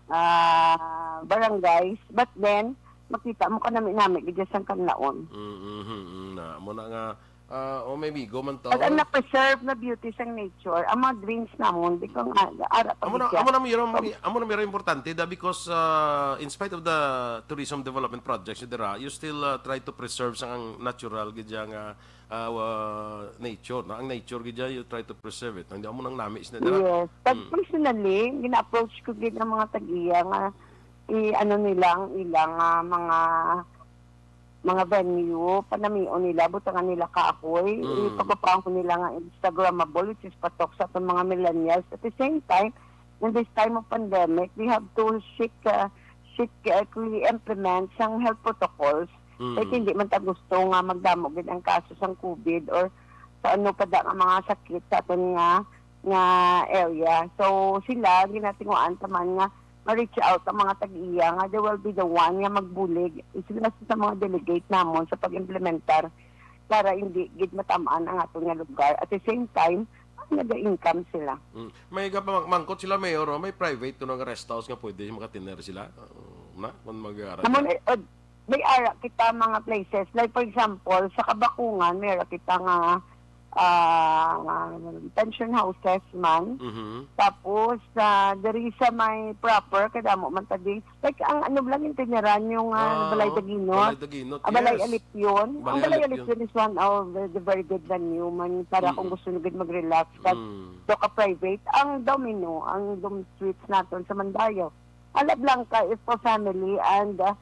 ah, barangays. But then, makita mo ka nami-nami gid sang kanlaon. Mm, mhm, mm, na, amo na nga, ah, o may bigo man to. At ang na-preserve na beauty sang nature, ang mga greens namon, di ko nga, ara pa Amo na, gid siya. Amo na mayroong, amo na mayroong importante da because, ah, in spite of the tourism development projects, et cetera, you still, ah, try to preserve sang natural gid nga, ah, wa-, nature, no? Ang nature gid dyan, you try to preserve it. Hindi amo nang nami sila dira. Yes. Pag Mm. personally, gina-approach ko gid ang mga tag-iya nga i-, ano nila ang ilang, ah, mga, mga venue, panamion nila, butangan nila kahoy, Mm. ipagpapahon nila nga Instagrammable, which is patok sa atong mga millennials. At the same time, in this time of pandemic, we have to seek, ah, seek, ah, to implement sang health protocols. Mm. Kay hindi man ta gusto nga magdamo gid ang kaso sang covid or sa ano pa da nga mga sakit sa aton nga, nga area. So, sila, ginatinguhaan ta man nga ma-reach out ang mga tag-iya nga they will be the one nga magbulig. Sila sa mga delegate namon sa pag-implementar para hindi gid matamaan ang aton nga lugar. At the same time, naga-income sila. Mm. May gapamangkot sila, Mayor, oh, may private kuno nga rest house nga pwede makatiner sila. Uh, na, kung mag-ara Amo sila. na, uh, may ara kita mga places. Like, for example, sa Kabakungan, may ara kita nga, ah, pension houses man. Mhm. Tapos, ah, diri sa may proper, kadamo man ta di. Like, ang ano lang yung tiniran yung, ah, Ah, Balay oh, Daginot. Balay Daginot, Ah, Balay yes. Alipyon. Ang Balay Balay Alipyon. Alipyon is one of the, the very good venue man para kung Mm. gusto nyo gid mag-relax. Kag Mm. do ka private. Ang Domino, ang Dome Suites naton sa Mandayo. Ala Blanca is for family and, ah,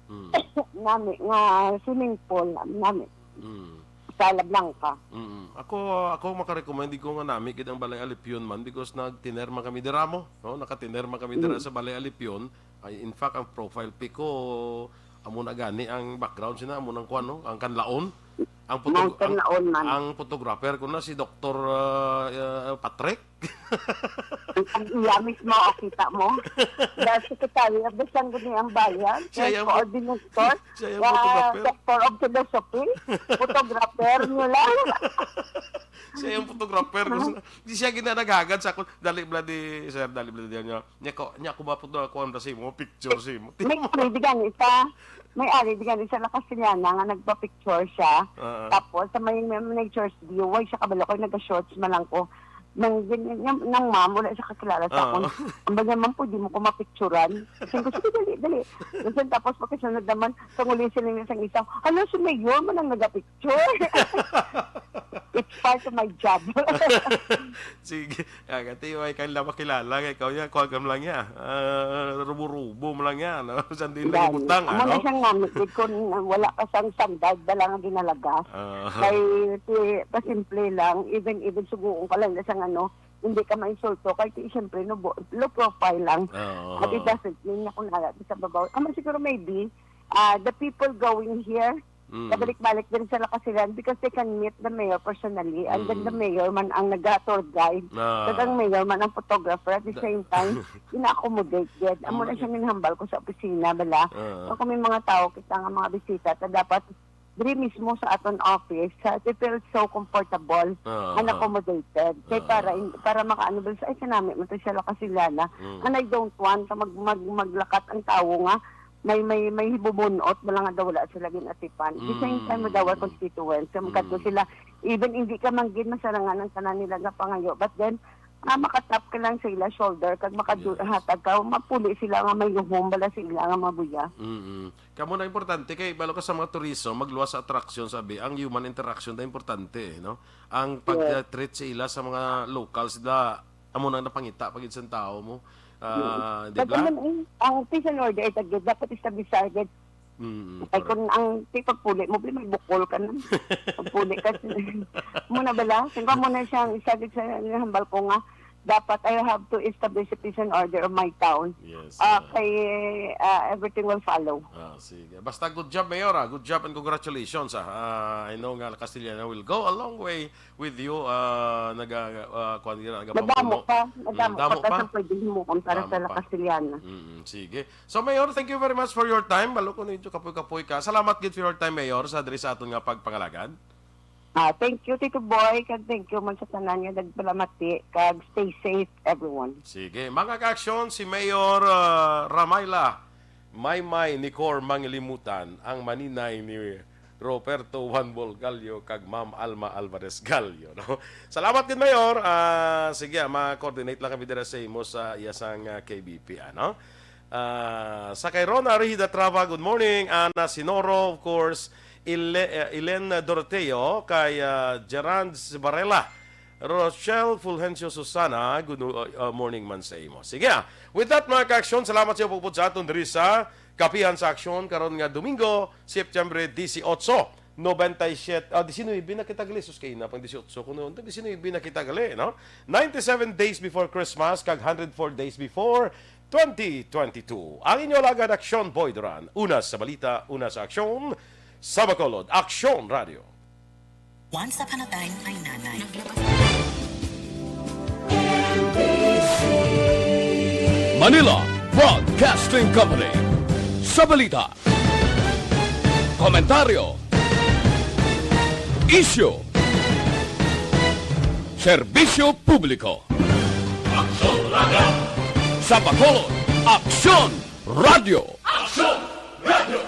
Mm. nami nga swimming pool, nami. Mm. Sa La Blanca. Mm. Ako, ako makarecommend ko nga nami gid ang Balay Alipyon man because nagtiner man kami dira mo, no? Nakatiner man kami dira Mm. sa Balay Alipyon. Ay, in fact, ang profile pic ko, amo na gani ang background sina, amo nang kuwan, no? Ang kanlaon. Ang photog-, Mountain ang, na all man. Ang photographer ko na si Doktor, ah, ah, Patrick. Ang iya mismo, ah, kita mo. The secretary of the Sangguniang Bayan, Siya yung coordinator, siya yung ah, photographer. Doctor of Philosophy, photographer nyo lang. Siya yung photographer. Gusto, di siya ginanaghagad sa akon. Dali, bloody, sir, dali, bloody, niya. Niya ko, niya ko mapod-, kuwan ra sa imo, picture sa imo. May ari di gani sa, may ari di gani sa La Castellana nga nagpa-picture siya. Ah, ah. Tapos, sa may, may, may church view, why siya kabalo ko, naga-shorts man lang ko. Nang, nang, nang ma'am, wala siya kakilala sa akon. Ah. Ang ba niya, "Ma'am, pwede mo ko mapicturan?" Sabi ko, "Sige, dali, dali." Minsan tapos, pagkasunod naman, sa nguli sila niya sang isa, "Hala, si Mayor man ang nagapicture." It's part of my job. Sige. Ah, kati, way ka nila makilala, kay ikaw niya, kuha ka mo lang niya. Ah, rubo-rubo mo lang niya, no? Sa din Yan. Nagibutang, Amo na ano? Siyang namit, gid, kung wala ka sang sandal, dala nga ginalagas. Ah. Kay, ti, pasimple lang, even, even suguon ka lang na sang ano, hindi ka mainsulto, kay ti, siyempre, no, bo-, low profile lang. Oo. At it doesn't mean na kung nala sa babaw. Amo siguro maybe, ah, the people going here, Mm. Kabalik-balik din sa La Castellana because they can meet the mayor personally, and then the Mm. mayor man ang naga-tour guide. Ah. Kag ang mayor man ang photographer at the Da- same time, ina-accommodate gid. Amo na Amo siya na. Ginhambal ko sa opisina, bala. Ah. So, kung may mga tao kita nga mga bisita, ta dapat diri mismo sa aton office, sa, they feel so comfortable Ah, and ah. Accommodated. Kay Ah. Para in-, para makaano ba sa, "Ay, kanami man to siya, La Castellana." Mm. And I don't want na mag-, mag-, maglakat ang tao nga may, may, may hibubunot, wala nga daw, wala sila ginatipan. The same time with our Mm. constituents, sa magkadto Mm. sila, even hindi ka man gid masarangan ang tanan nila nga pangayo, but then, ah, makatap ka lang sa ila shoulder, kag makadu-, Yes. hatag ka, mapuli sila nga may luhom bala sa ila nga mabuya. Mm-mm. Kamo na importante kay balo ka sa mga turismo, magluwas sa attraction, sabi, ang human interaction na importante, no? Ang Yes. pag-treat sa ila sa mga locals, da, amo nang napangita pagid sa tao mo. Ah, Mm. di But ba? Naman, ang, ang peace and order ay tagid, dapat establish agad. Mm, Ay, correct. Kung ang ti pagpuli mo, may bukol ka na. Pagpuli ka, muna bala? Siyempre, muna siyang isa gid sa hambal ko nga, dapat I have to establish a peace and order of my town. Yes, Ah, ah. Kay, ah, everything will follow. Ah, sige. Basta good job, Mayor, ah. Good job and congratulations, ah. Ah, I know nga La Castellana will go a long way with you, ah, naga-, ah, kuwan dira, Madamo nagapamuno. Pa, Mm, madamo damo pa pa. Ta sa pwede himuon para Damo sa La pa. Castellana. Mm, sige. So, Mayor, thank you very much for your time. Balo ko ninyo kapoy-kapoy ka. Salamat gid for your time, Mayor, sa diri sa aton nga pagpangalagad. Ah, thank you, Tito Boy, kag thank you man sa tanan nga nagpalamati, kag stay safe, everyone. Sige. Mga kaaksyon, si Mayor, ah, Ramayla Maymay Nicor Mangilimutan, ang maninay ni Roberto Juan Bol Gallo kag Ma'am Alma Alvarez Gallo, no? Salamat gid, Mayor. Ah, sige, ah, ma-coordinate lang kami dira sa imo sa iya sang, ah, K B P, ano? Ah, sa kay Rona Rihida Trava, good morning. Ana Sinoro, of course. Ile-, eh, Elen Doroteo, kay, ah, Gerard Varela. Rochelle Fulgencio Susana, good, uh, morning man sa imo. Sige, ah. With that, mga kaaksyon, salamat sa iyo pagpud sa aton diri sa Kapihan sa Aksyon karon nga Domingo, September dieciocho, noventa y siete, ah, diecinuebe na kita gali, sus, kay na pang dieciocho, kuno, diecinuebe na kita gali, no? Ninety-seven days before Christmas, kag hundred four days before twenty twenty-two. Ang inyo alagad, Aksyon Boy Duran. Una sa balita, una sa aksyon, sa Bacolod, Aksyon Radio. Once upon a time, my nanay. Manila Broadcasting Company. Sa balita, komentaryo, isyu, serbisyo publiko. Aksyon Radio. Sa Bacolod, Aksyon Radio. Aksyon Radio.